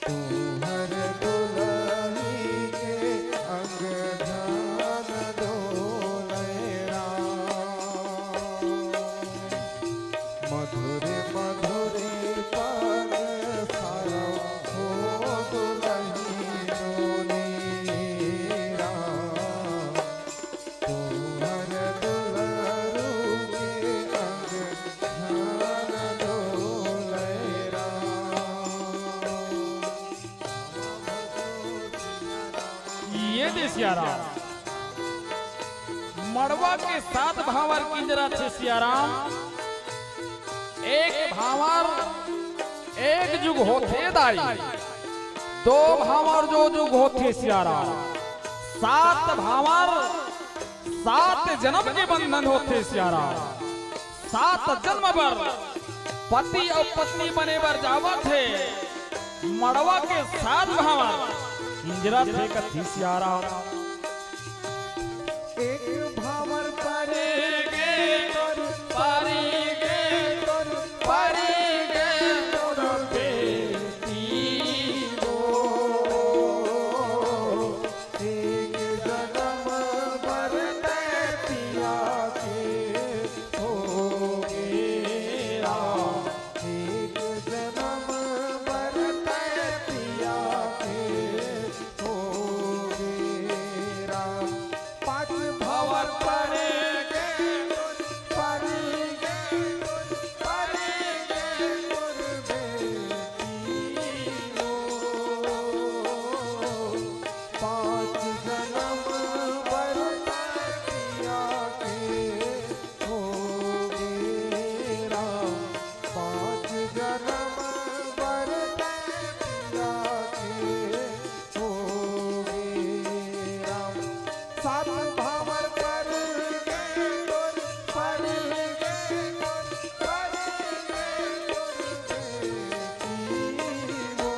तुहर दुलही के अंग धन डोले राम। मधुर मधुर पग सारा हो दुलही डोले राम। तुहर दुलरू के अंग धन डोले राम। ये दे सियाराम, मड़वा के सात भांवर किंजरथे सियाराम। एक भांवर एक जुग होथे दाई, दो भांवर दो जुग होथे सियाराम, सात भांवर सात जनम के बंधन होथे सियाराम। सात जनम बर पति अउ पत्नी बने बर जावत हे। मड़वा के सात भांवर इंजरा थे कथी सियाराम। एक भांवर परे गे तोर, परे गे तोर, परे गे तोर बेटी वो। एक जनम बर तै पिया के होगे राम। एक जनम बर तै पिया के होगे राम। पांच भांवर परे गे, परे गे, परे गे, तोर बेटी वो। पांच जनम बर तै पिया के होगे राम। पांच जनम बर तै पिया के होगे राम। सात भांवर परे गे तोर, परे गे तोर, परे गे तोर बेटी वो।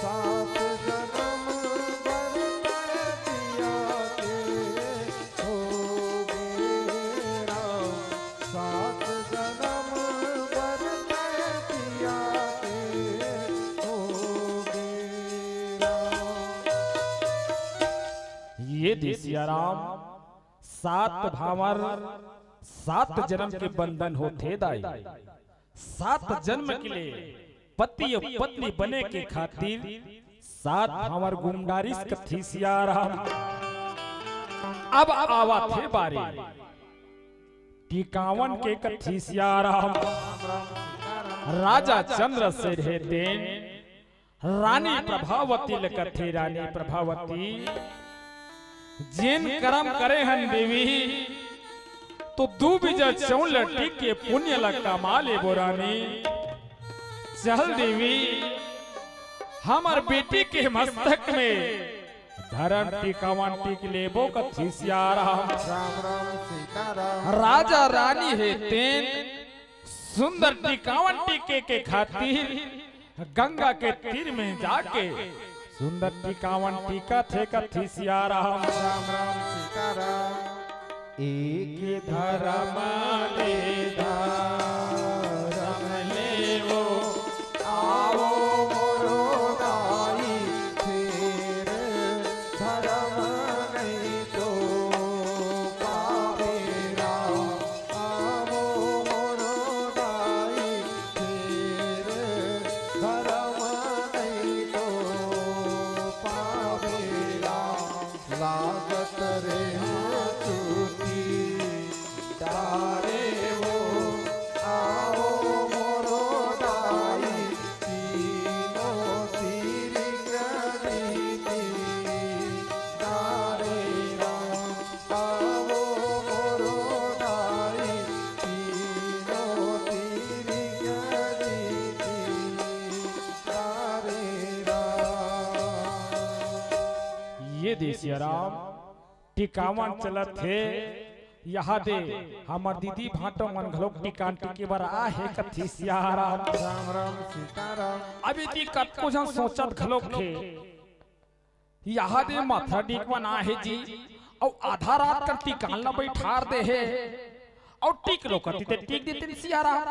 सात जनम बर तै पिया के होगे राम। सात जनम बर तै पिया के होगे राम। ये दे सियाराम, सात भांवर, सात जनम के बंधन होथे दाई। सात जनम के लिए पति अउ पत्नी बने के खातिर सात भांवर गुम डारिस कथी सियाराम। अब आवत हे बारी टिकावन के कथी सियाराम। राजा चंद्रसेन हे तेन रानी प्रभावती ल कथे, रानी प्रभावती, जेन करम करे हन देवी, तो दू बीजा चौंल टिक के पुण्य ल कमा लेबो रानी। चल देवी, हमर बेटी के मस्तक में धरम टिकावन टिक लेबो कथी सियाराम। राम राम सीताराम। राजा रानी हे तेन सुंदर टिकावन टिके के खातिर गंगा के तीर में जाके सुंदर टिकावन टिकत हे कथी सियाराम। राम राम सीताराम। एक धरम ले धरम लेवो, आवो मोरो दाई, फेर धरम नहीं तो पावे राम। आवो मोरो दाई, फेर धरम नहीं तो पावे राम। लागत रेहे चूटी डारे वो, आवो मोरो दाई, तीनों तीर करी ती डारे राम। आवो मोरो दाई, तीनों तीर करी ती डारे राम। ये दे सियाराम, टिकावन चलत हे, यहाँ दे हमर दीदी भांटो मन घलोक टिकान टिके बर आए हे कथी सियाराम। राम राम सीताराम। अभी जी कतको झन सोचत घलोक हे, यहाँ दे मथरा टिकवन आए हे जी, अउ आधा रात कर टिकान ला बैठार दे हे, अउ टिक लो कथी ते टिक देतिन सियाराम।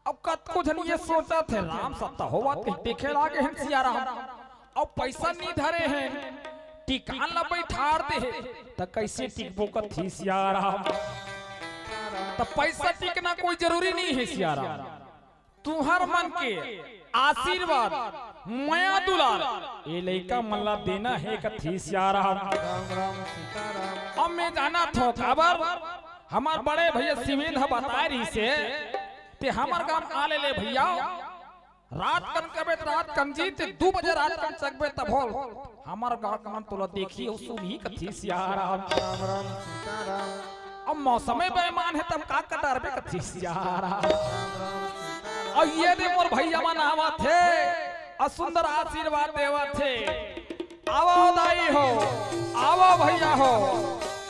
अब कतको झन ये सोचत हे, राम सत्ता होवत कहीं देखे लागे हन सियाराम। अब पैसा नी धरे हे, टिकान ला बैठार दे हे, त कैसे टिकबो कथी सियाराम। त पैसा टिकना कोई जरूरी नहीं हे सियाराम। तुहर मन के आशीर्वाद, मया दुलार, ये लइका मन ला देना हे कथी सियाराम। राम राम सीताराम। अब मैं जानत हों काबर, हमर बड़े भैया शिवेंद्र ह बताए रहिस हे, ते हमर गांव आ ले ले भैया, रात कन कबे त रात कन जी, ते दू बजे रात कन चकबे तभो हमर गांव के मन तोला देखही अउ सुनही कथी सियाराम। राम राम सीताराम। अब मौसमे बेईमान हे, तब का कटारबे कथी सियाराम। राम राम सीताराम। अउ ये दे मोर भैया मन आवत हे, अउ सुंदर आशीर्वाद देवत हे। आवो दाई हो, आवो भैया हो,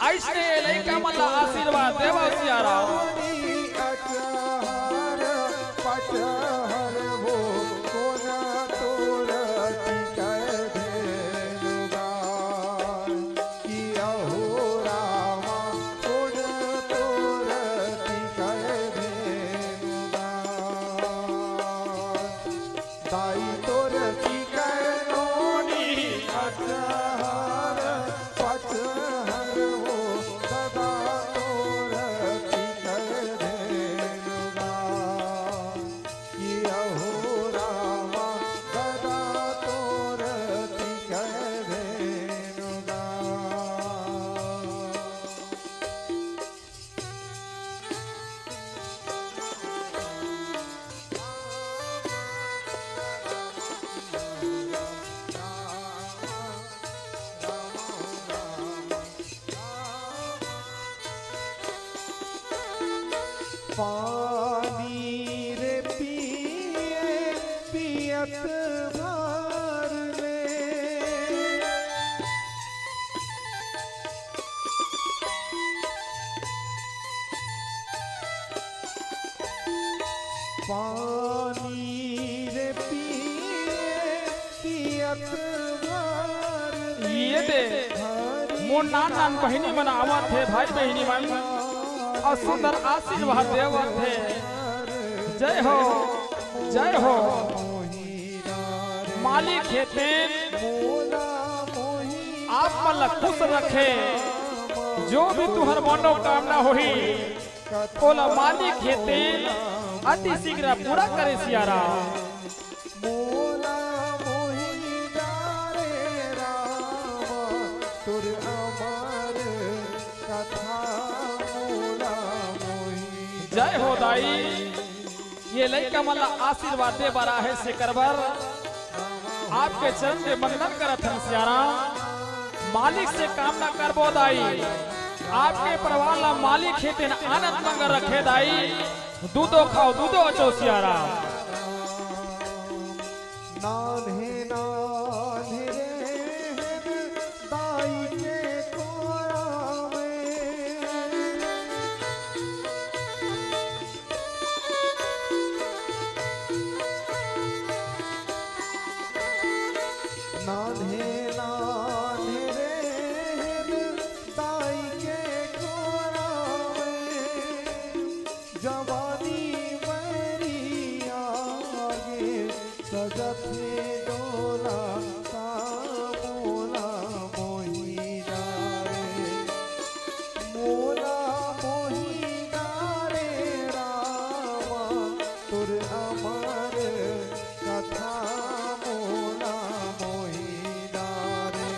अइसने लइका मन ला आशीर्वाद देवो सियाराम। अचहर पचहर हो, कोना तोर आई तोर चिकन नोनी अचहर पचहर हो, सदा तोर चिकन धेनुगा। कि अहो रामा, सदा तोर चिकन धेनुगा। पानी रे पिए पियत भर ले। पानी रे पिए पियत भर ये दे, मोर नान नान बहिनी मन आवत हे, भाई बहिनी मन, अउ सुंदर आशीर्वाद देवत हे। जय हो, जय हो। मालिक हे तेन आप मन ला खुश रखे, जो भी तुहर मनोकामना होही, ओला मालिक हे तेन अति शीघ्र पूरा करे सियाराम। मोला मोहि डारे राम, तोर अमर कथा मोला मोहि। जय हो दाई, ये लइका मन ला आशीर्वाद दे बर आहे, सेकर बर आपके चरण के वंदन करत हन सियाराम। मालिक से कामना करबो दाई, आपके परिवार ला मालिक हे तेन आनंद मंगल रखे दाई। दूधो खाओ, दूधो अचो सियाराम। नान्हे नान्हे रे दाई के कोरा में। नान्हे नान्हे रे दाई के कोरा में। जवानी मरी आगे सजथे डोला ता मोला मोहि डारे। मोला मोहि डारे रामा, तोर अमर कथा मोला मोहि डारे।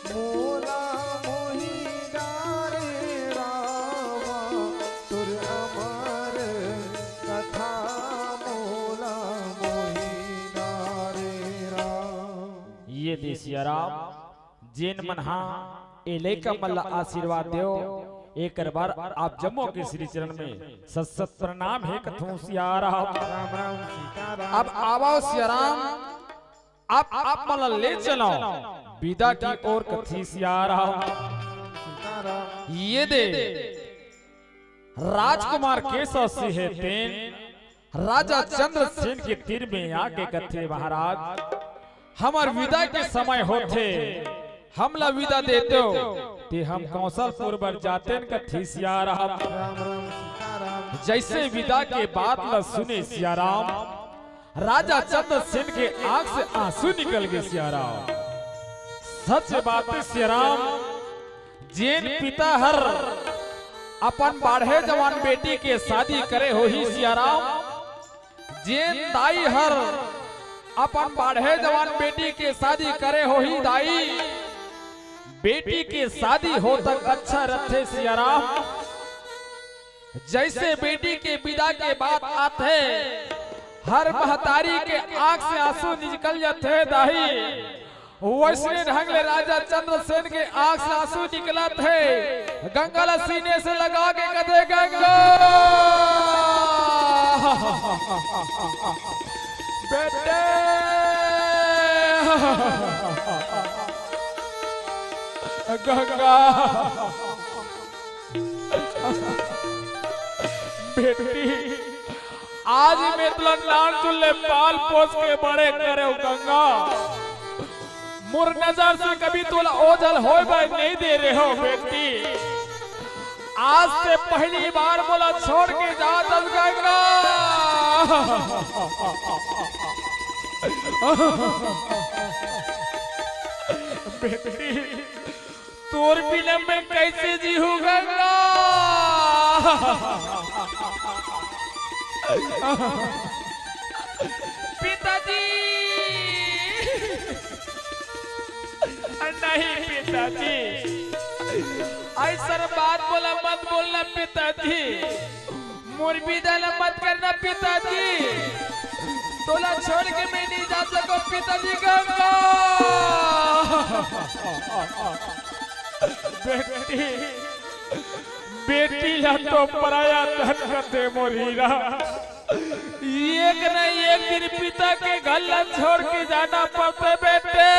मोला मोहि डारे रामा, तोर अमर कथा मोला मोहि डारे राम। ये दे सियाराम, जेन मन हा ए लइका मन ला आशीर्वाद देव, एकर बर आप जम्मो के श्री चरण में सत सत प्रणाम हे कथों सियाराम। राम राम सीताराम। अब आवव सियाराम, आप, आप मन ला ले चलव विदा की ओर कथी सियाराम। सीताराम। ये दे राजकुमार केसव सिंह हे तेन राजा चंद्रसेन के तीर में आके कथे, महाराज, हमर विदा के समय होथे, हमला विदा देतेव, ते हम कौशलपुर बर जातेन कथे सियाराम। राम राम सीताराम। जैसे विदा के बात ला सुने सियाराम, राजा चंद्रसेन के आंख से आंसू निकल गे सियाराम। सच बात हे सियाराम, जेन पिता हर अपन बाढ़े जवान बेटी के शादी करे होही सियाराम, जेन दाई हर अपन बाढ़े जवान बेटी के शादी करे होही दाई, बेटी के शादी हो तक अच्छा रथे सियाराम। जैसे बेटी के विदा के बात आथे, हर महतारी के आंख से आंसू निकल जाथे दाई, वैसने ढंग ले राजा चंद्रसेन के आंख से आंसू निकलत हे। गंगा ला सीने से लगा के कथे, "गंगा, बेटे, गंगा।" बेटी, आज मैं तोला नानचुन ले पाल पोस के बड़े करेंव गंगा। मोर नजर से कभी तोला ओझल होय बर नहीं दे रहेंव बेटी। आज से पहली बार मोला छोड़ के जात हस गंगा। बेटी, तोर बिना मैं कैसे जीहूँ गंगा? पिताजी, नहीं पिताजी, अइसन बात मोला मत बोलना पिताजी। मोर बिदा ला मत करना पिताजी, तोला छोड़ के मैं नहीं जा सको पिताजी। गंगा, बेटी, बेटी ला तो पराया धन कथे मोर हीरा, एक न एक दिन पिता के घर ला छोड़ के जाना पड़थे बेटे।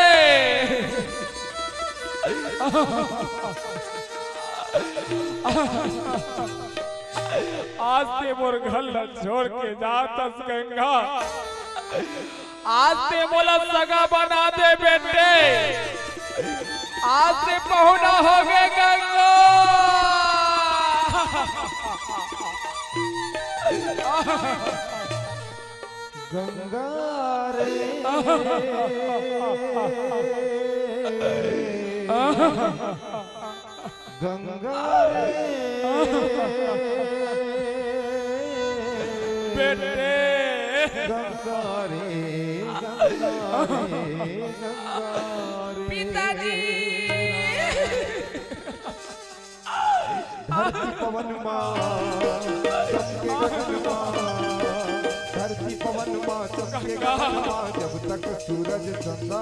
आज ते मोर घर ला छोड़ के जात हस गंगा, आज ते मोला सगा बना दे बेटे, आज ते पहुना हो गे गंगा। गंगा रे, गंगा रे, बेटे। गंगा रे, गंगा रे, गंगा रे। पिताजी। धरती पवन मा चमके गगन मा, धरती पवन मा चमके गगन मा, जब तक सूरज चंदा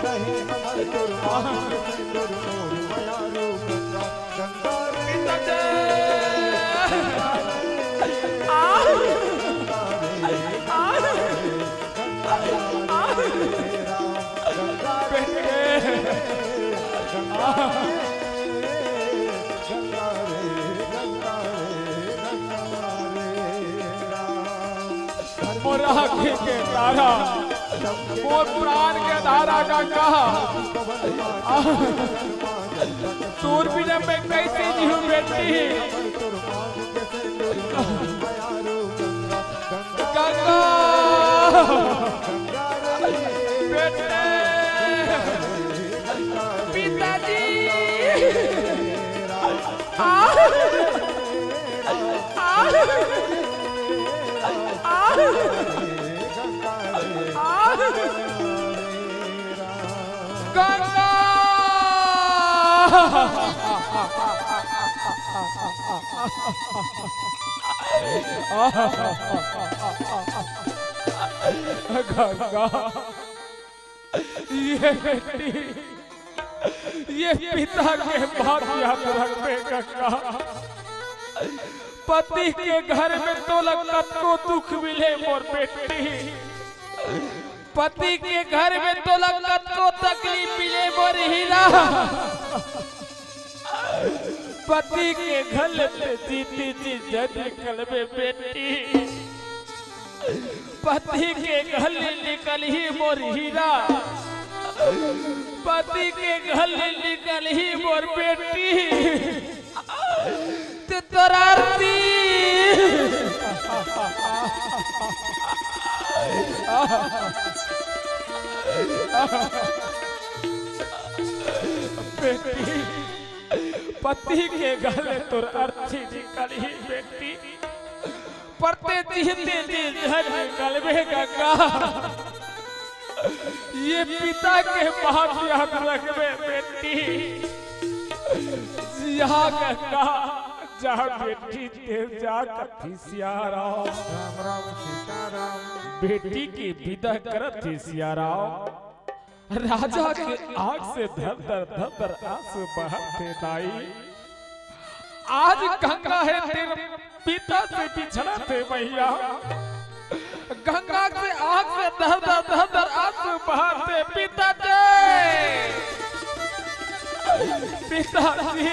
रहे हमर तोर मांग के सिंदूर मोर मयारू गंगा, गंगा रे। मोर आँखी के तारा, मोर प्राण के धारा गंगा। तोर बिना मैं कैसे जीऊँ बेटी? गंगा। बेटे। पिताजी। आ। आ। आ। गंगा। गंगा, ये बेटी, ये पिता के बात याद रखबे गंगा। पति के घर में तोला कतको दुख मिले मोर बेटी, पति के घर में तोला कतको तकलीफ मिले मोर हीरा, पति के घर ले ते जीती जी झन निकलबे बेटी। पति के घर ले निकलही मोर हीरा, पति के घर ले निकलही मोर बेटी। ते तोर आरती। बेटी, पति के घर ले तोर अर्थी निकलही बेटी, पर ते जीते जी झन निकलबे गंगा। ये पिता के बात याद रखबे बेटी। जा गंगा, जा बेटी, ते जा कथे सियाराम। राम राम सीताराम। बेटी के बिदा करत हे सियाराम। राजा के आँख से धर धर धर धर आंसू बहत हे दाई। आज गंगा हे तेरे पिता से बिछड़त हे भैया। गंगा के आँख से धर धर धर धर आंसू बहत हे पिता जी। पिता जी,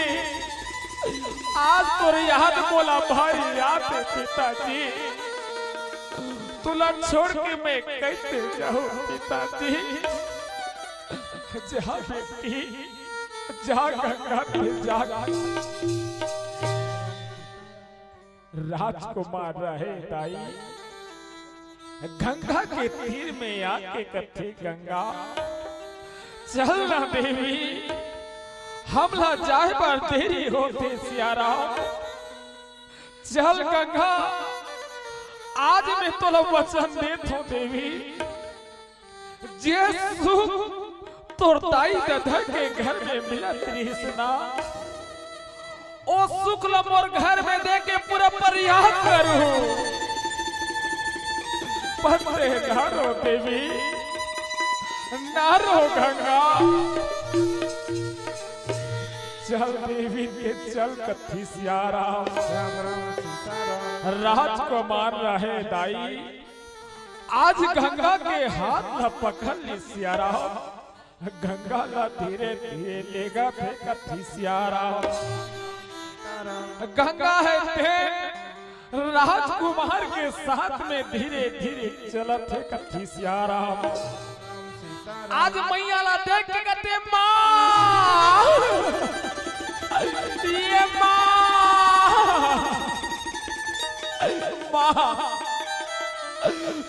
आज तोर याद मोला भारी आत हे पिता जी। तोला छोड़ के मैं कैसे जाहूँ पिता जी? जा बेटी, जा गंगा के जा। राजकुमार रहे दाई, गंगा के तीर में आके कथे, "गंगा, चल ना देवी, हमला जाए बर देरी होथे सियाराम। चल गंगा, आज मैं तोला वचन देत हूँ देवी, जे सुख तोर दाई ददा के घर में मिलत रिहिस ना, ओ सुख ल मोर घर में दे के पूरा प्रयास करूँ।" "पर ते ना रो देवी, ना रो गंगा, चल देवी के चल," कथे सियाराम। राम राम सीताराम। राजकुमार रहे दाई, आज गंगा के हाथ ल पकड़ लिस सियाराम, गंगा ला धीरे धीरे लेगथे कथे सियाराम। गंगा हे तेन राजकुमार के साथ में धीरे धीरे चलत हे कथे सियाराम। आज मैया ला देख के कथे, "माँ, ये माँ, माँ,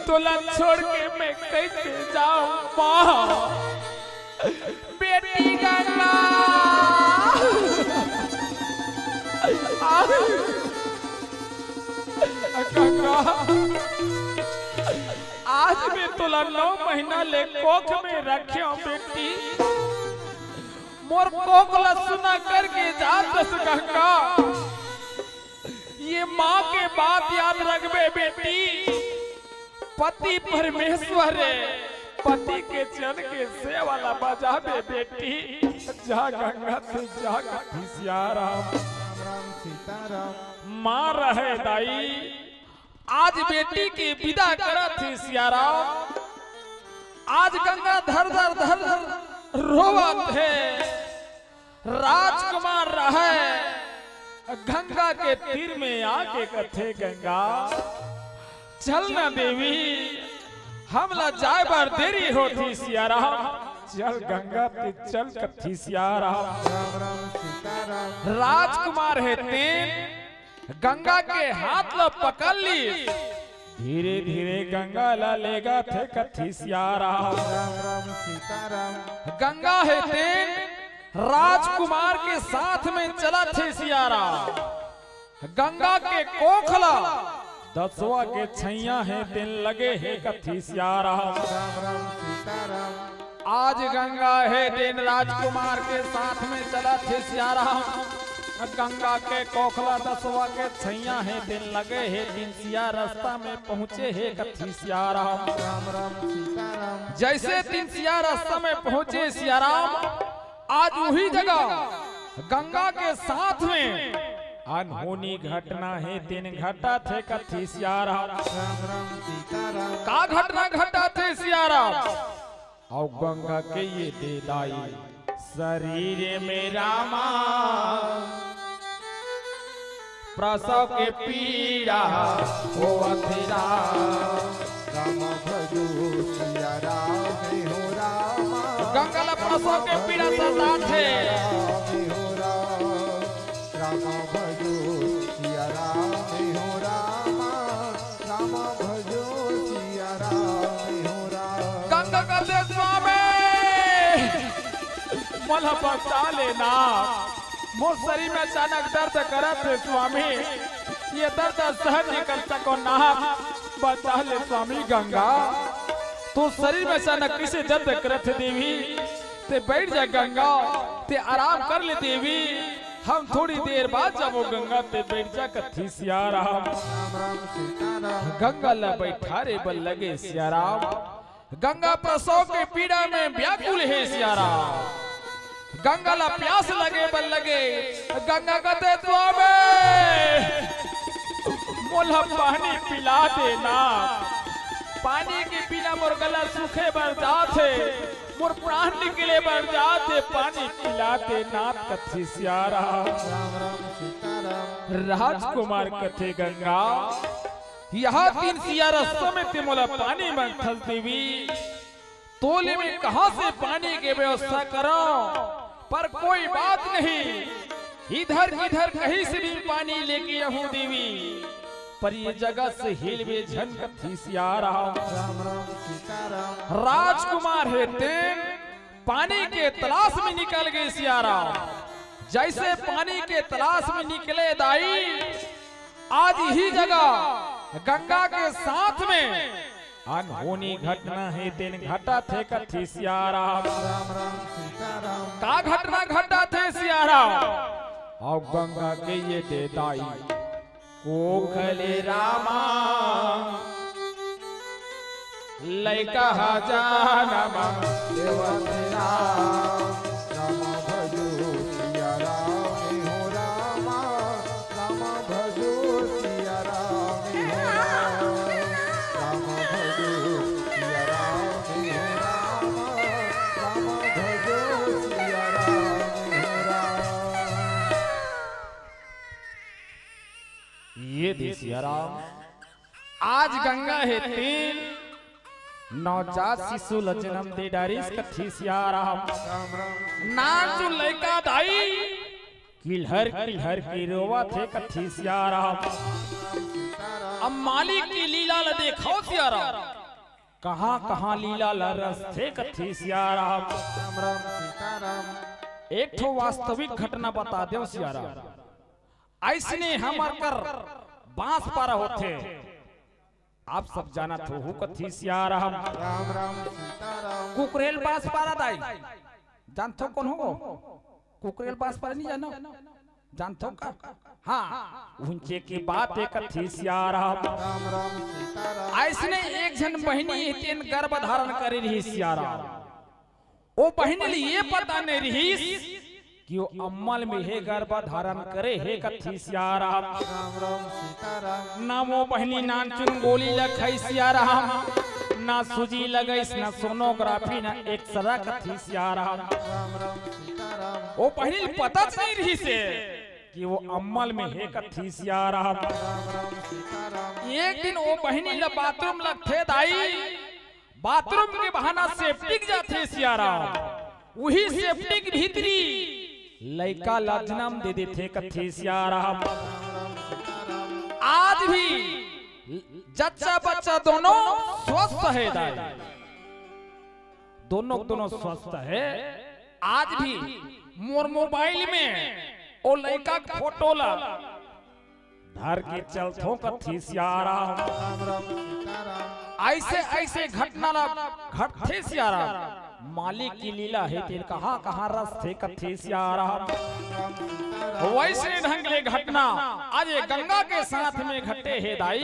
तोला छोड़ के मैं कैसे जाऊँ माँ?" बेटी गंगा, गंगा, आज मैं तोला नौ महीना ले कोख में रखे हूँ बेटी, मोर कोख ला सुना करके जात हस गंगा। ये माँ के बात याद रखबे बेटी, पति परमेश्वर हे, पति के जन के सेवा ला बजाबे बेटी। जा गंगा ते जा कथे सियाराम। राम राम सीताराम। माँ रहे दाई, आज बेटी के विदा करत हे सियाराम। आज गंगा धर धर धर धर रोवत हे। राजकुमार रहे गंगा के तीर में आके कथे, "गंगा, चल ना देवी, हमला जाए बर देरी होथे सियाराम, चल गंगा ते चल," कथे सियाराम। राम राम सीताराम। राजकुमार हे तेन गंगा के हाथ ल पकड़ लिस, धीरे धीरे गंगा ला लेगथे कथे सियाराम। राम राम सीताराम। गंगा हे तेन राजकुमार के साथ में चलत हे सियाराम। गंगा के कोख ला दसवा के छैया हे तेन लगे हे कथे सियाराम। राम राम सीताराम। आज गंगा हे तेन राजकुमार के साथ में चलत हे सियाराम। गंगा के कोख ला दसवा के छैया हे तेन लगे हे तेन सिया रस्ता में पहुँचे हे कथे सियाराम। राम राम सीताराम। जैसे तेन सिया रस्ता में पहुँचे सियाराम, आज उही जगह गंगा के साथ में अनहोनी घटना हे तेन घटत हे कथे सियाराम। राम राम सीताराम। का घटना घटत हे सियाराम? अउ गंगा के ये दे दाई शरीर में रामा, प्रसव के पीड़ा होवत हे राम। राम भजो सिया राम हो राम। गंगा ला प्रसव के पीड़ा सतात हे। राम हो राम। राम भजो सिया राम हो राम। राम भजो सिया राम हो राम। गंगा कथे, "स्वामी, मोला बचा लेना, मोर शरीर में अचानक दर्द करत हे स्वामी, ये दर्द सहन नइ कर सकों ना, बचा ले स्वामी गंगा।" "तोर शरीर में अचानक कइसे दर्द करत हे देवी? ते बैठ जा गंगा, ते आराम कर ले देवी।" "हम थोड़ी देर बाद जाबो गंगा, ते बैठ जा," कथे सियाराम। राम राम सीताराम। गंगा ला बैठारे बर लगे सियाराम। गंगा प्रसव के पीड़ा में व्याकुल हे सियाराम। गंगा ला प्यास लगे बर लगे। गंगा कथे, "स्वामी, मोला पानी पिला देना, पानी के बिना मोर गला सूखे बर जात हे।" "मोर प्राण निकले बर जात हे, पानी पिला दे नाथ," कथे सियाराम। राम राम सीताराम। राजकुमार कथे, "गंगा, इहाँ तीर सियारा समेत मोला पानी मांगथस देवी, तोले मैं कहाँ से पानी के व्यवस्था करौं? पर कोई बात नहीं, इधर किधर कहीं से भी पानी लेके आहूँ देवी।" पर ये जगह से हिलबे झन कथे सिया राम। राम राम सीताराम। राजकुमार हे तेन पानी के तलाश में निकल गे सिया राम। जैसे पानी के तलाश में निकले दाई, आज इही जगह गंगा के साथ में अनहोनी घटना हे तेन घटत हे कथे सिया राम। राम राम सीताराम। का घटना घटत हे सिया राम? अउ गंगा के ये दे दाई कोख ले रामा, लइका ह जनम देवत राम। राम भजो सिया राम हो रामा, राम भजो सिया राम हो राम, राम भजो सिया राम हो रामा, राम भजो सिया राम हो राम। ये दे सिया राम, आज गंगा हे तेन नवजात शिशु ल जनम दे डारिस कथे सिया राम। राम राम। नानचुन लइका दाई किलहर किलहर के रोवत हे कथे सिया राम। अब मालिक के लीला ल देखव सिया राम, कहाँ कहाँ लीला ल रचथे कथे सिया राम। राम राम सीताराम। एक ठो वास्तविक घटना बता देव सिया राम। अइसने हमर कर बांसपारा होथे, आप सब जानत होहू कथे सिया राम। राम राम सीताराम। कुकरेल बांसपारा दाई, जानथो कोन हो? कुकरेल बांसपारा नहीं जानो? जानथो का? हाँ, उंचे के बात हे कथे सिया राम। राम राम सीताराम। अइसने एक झन बहिनी हे तेन गर्भ धारण करे रहिस सिया राम। ओ बहिनी ल ये पता नहीं रहिस कि ओ अम्मल में हे गर्भ धारण करे हे कथे सिया राम। राम राम सीताराम। ना ओ बहिनी नानचुन गोली ल खाइस सिया राम, ना सूजी लगाइस, ना सोनोग्राफी, ना एक्सरे कथे सिया राम। राम राम सीताराम। ओ बहिनी ल पता च नहीं रहिस हे कि ओ अम्मल में हे कथे सिया राम। राम राम सीताराम। एक दिन ओ बहिनी ल बाथरूम लगथे दाई, बाथरूम के बहाना सेप्टिक जाथे सिया राम, उही सेप्टिक भीतरी लइका ल जनम दे देथे कथे सिया राम। आज भी जच्चा बच्चा दोनों स्वस्थ हे दाई, दोनों दोनों स्वस्थ हे। आज भी मोर मोबाइल में ओ लइका के फोटो ला धर के चलथों कथे सिया राम। राम राम सीताराम। अइसे अइसे घटना ला घटथे सिया राम। मालिक के लीला हे तेन कहाँ कहाँ रचथे कथे सिया राम। राम सीताराम। वइसने ढंग ले घटना आज ये गंगा के साथ में घटे हे दाई।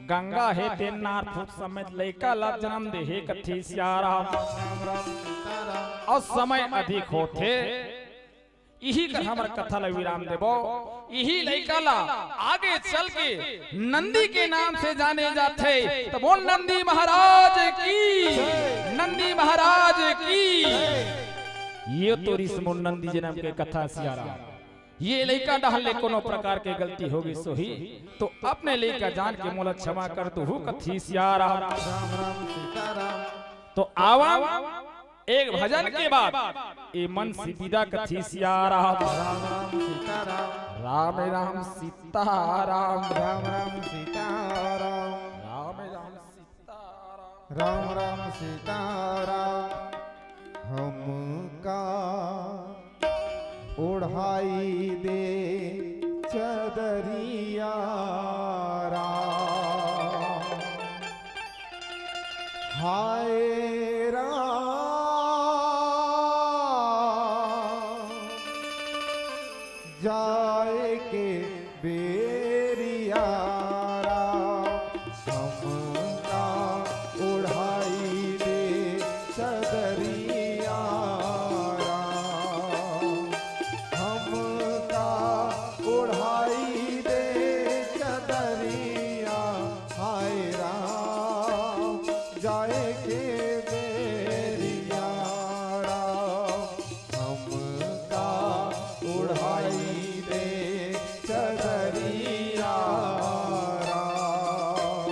गंगा हे तेन नारफूट समेत लइका ला जनम दे हे कथे सिया राम। राम राम सीताराम। अउ समय अधिक होथे, इही कर हमर कथा ला विराम देबो। इही लइका ला आगे चल के नंदी के नाम से जाने जाथे। त बोल नंदी महाराज की, नंदी महाराज की। ये तो रिस मोर नंदी जनम के कथा सिया राम। ये लइका डहर ले कोनो प्रकार के गलती होगे सोही तो अपने लइका जान के मोला क्षमा कर दुहू कथे सिया राम। राम राम सीताराम। तो आवा एक भजन के बाद ए मंच से विदा कथे सिया राम। राम राम सीताराम। राम राम सीताराम। राम राम सीताराम। राम राम सीताराम। राम राम सीताराम। हमका ओढ़ाई दे चदरिया राम। हाय राम, जाए के बेरिया राम, हमका ओढ़ाई दे चदरिया राम, हमका ओढ़ाई दे चदरिया, हाय राम, जाए के बेरिया राम, हमका ओढ़ाई दे चदरिया राम,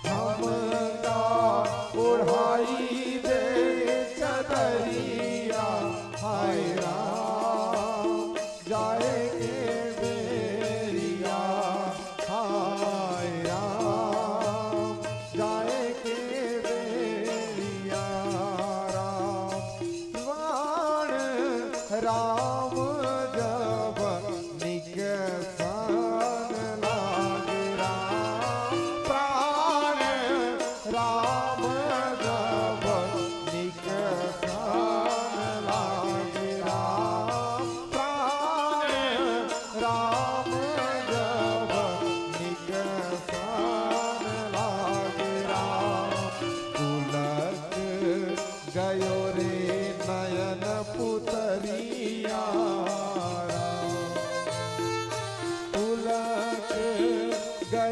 हमका ओढ़ाई दे चदरिया, हाय राम, जाए के बेरिया, हाय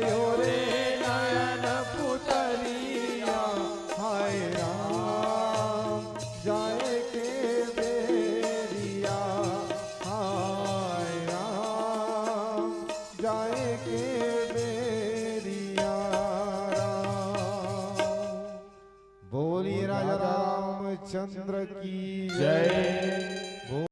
यो रे नयन पुतरिया, हाय राम, जाए के बेरिया, हाय राम, जाए के बेरिया राम। बोलिए राजा रामचंद्र की जय।